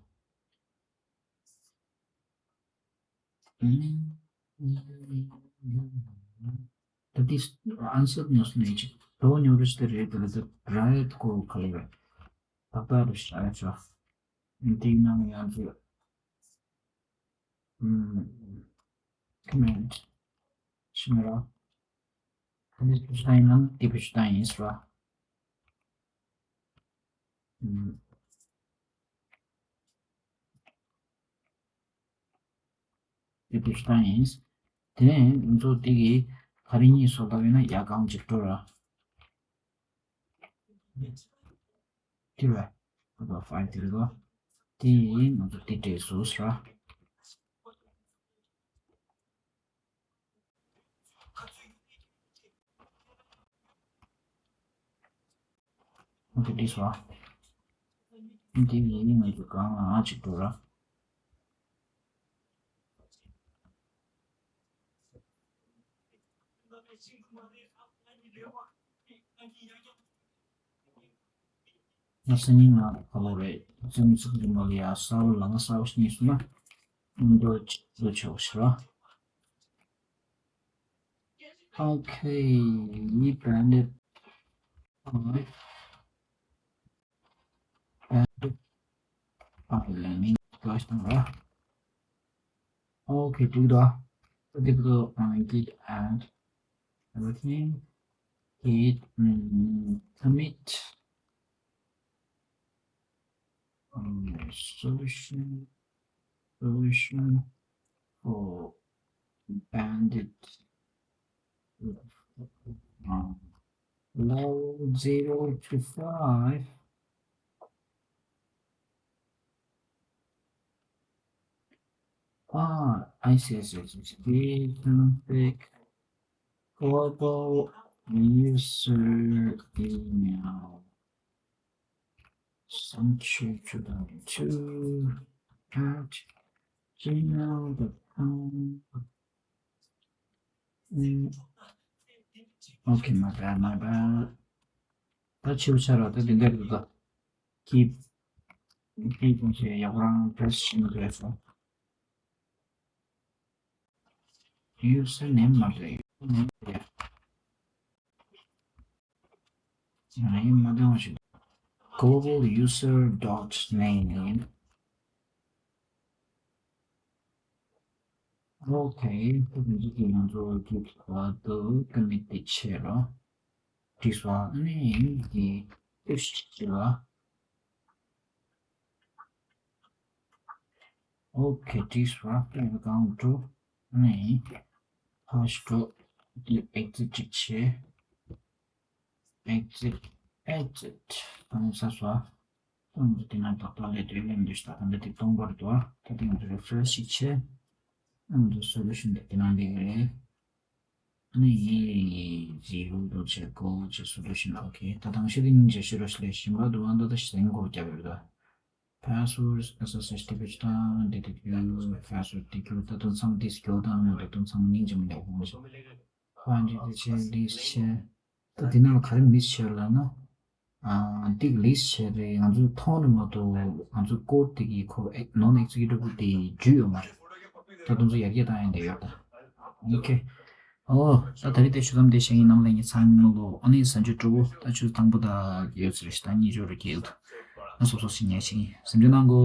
ད་འདི་ཨན་སར་ནོ་སི་ནས་ཅིག་དོ་ཉོ་རུ་ཞིག་རེད། དེ་ལ་ད་ར་ཡོད་གོ་ག་ལེ་བས་ཏག་ཏག་རུ་ཞིག་ཨ་ཡོད་ཆོག་འདི་ནང་ཡང་ཚུ་ཨམ་ཀོ་མེན་ཊི་ཤི་མི་ར། འདི་བེད་སྤྱོད་བཏང་ཡིན་ན་འདི་བེད་སྤྱོད་བཏང་ཡིན་ཟེར་བ། ཨམ། འདི་བེད་སྤྱོད་བཏང་ཡིན། དེ་ནས་ང་ཚོ་འདི་གི་ག་རེ་གཉིས་བཟོ་ལྟ་བས་ན་ཡ་གང་ཅིག་འགྲོ་ར། དེ་བས་ཁོ་ད་ཕའིལ་དེ་རེད་དོ། དེ་ཡིན་ང་ཚོ་དེ་འདྲས་བཟོས་ར། ཨོ་ཁེ་འདི་སོ། འདི་ཡིན་ང་ཚོ་གང་ལ་ཅིག་འགྲོ་ར། ང་སང་ཉིན་ང་ག་ལོ་རེད། ཙམ་ཙམ་གྱི་མ་གི་ཡ་ས་བ་ལ་ང་ས་བ་ཤི་ཉིན་སོང་ན་འདོད་ཅིག་འདོད་ཆོག་ཤི་ར། Okay, we banded. Alright. Banded. Okay, let me flash them up. Okay, do the typical uh, git add everything. Git mm, commit um, solution solution for bandit uh, level zero to five. Ah, I see, I see, I see. Config global user email. Sancho two thousand two at gmail dot com. Mm. Okay, my bad, my bad. ད་ཆེ་བ་ཆ་ར་ད་དེ་འདྲ་རེད་ད། keep keep ཡག་པོ་རང་press བྱེད་དགོས་སོ། Username མ་རེད། Username རེད། ང་ཡིན་མ་འདང་ཞིག global user dot name ཡིན། Okay, ཁོ་ཚོ་གི་ང་ཚོ་གི་བར་དུ་commit དེ་བྱེད་རོགས། བྲིས་སོང་། ཨ་ནི་ཡིན་གྱི་ཏིས་བྱེད་རོགས། Okay, བྲིས་སོང་། ཨ་ནི་གང་འགྲོ། ཨ་ནི་ཧ་ཤི་འགྲོ། དེ་exit ཅིག་བྱེད། exit exit ཨ་ནི་ས་སོང་། ཨ་ནི་དེ་ན་ཏག་ཏག་ལས་དོན་ལས་འདི་ཞིག་ད་ལྟ་འདི་སྟོང་པར་འདུག་ད་དེ་ང་ཚོ་refresh ཞིག་བྱས། ཨ་ནི་solution དེ་དེ་ན་འདི་རེད། ཨ་ནི་ཡི་ཡི་ཡི་ཡི་ཡི་ཡི་ཡི་ཆེ་གོ་ཆེ་solution okay ད་དང་ཤོད་དེ་སྙིང་རྗེ་ཤོད་རོགས་ཞེས་ལས་ཞིམ་པ་འདུག་ཨ་མདོ་ད་ཞིག་ཟིན་སྐོར་རྒྱབ་ཡོད་ད། passwords S S H T P དང་D T Q password T Q ད་དུང་མཚམས་this ཀྱོ་དང་ད་དུང་མཚམས་སྙིང་རྗེ་མི་འདུག་ཧོ་མ་ཤོད། ཧོ་འདི་དེ་ཆེ་this ཆེ། ད་དེ་ནང་ལ་ག་རེ་miss བྱས་ལབ་ན། ཨ་འདི་list བྱས་རེད། ང་ཚོ་མཐོང་རེད་མ་གཏོགས་ང་ཚོ་code དེ་གི་ཁོ་non executable དེ་འཇུས་ཡོད་མ་རེད། ད་དུང་ཚོ་ཡར་རྒྱས་བཏང་ཡ་འདི་ཡོད་ད། Okay ཨོ་ད་ད་རེས་དེ་ཆུ་ཚམ་དེ་བཤད་ཡིན། ནམ་ལས་ངས་ཚང་མི་ལོ་ཨ་ནི་ས་འཇུ་གྲོ་བོ་ད་ཆུ་དང་པོ་ད་ཡོད་ཚེ་རེད་ད་གཉིས་ཆོ་རུ་སྐྱེལ་དུ་ཨ་སོ་སོ་ཞིག་ཉལ་ཞིག་ཡིན་སེམས་ཆུ་གནང་གོ།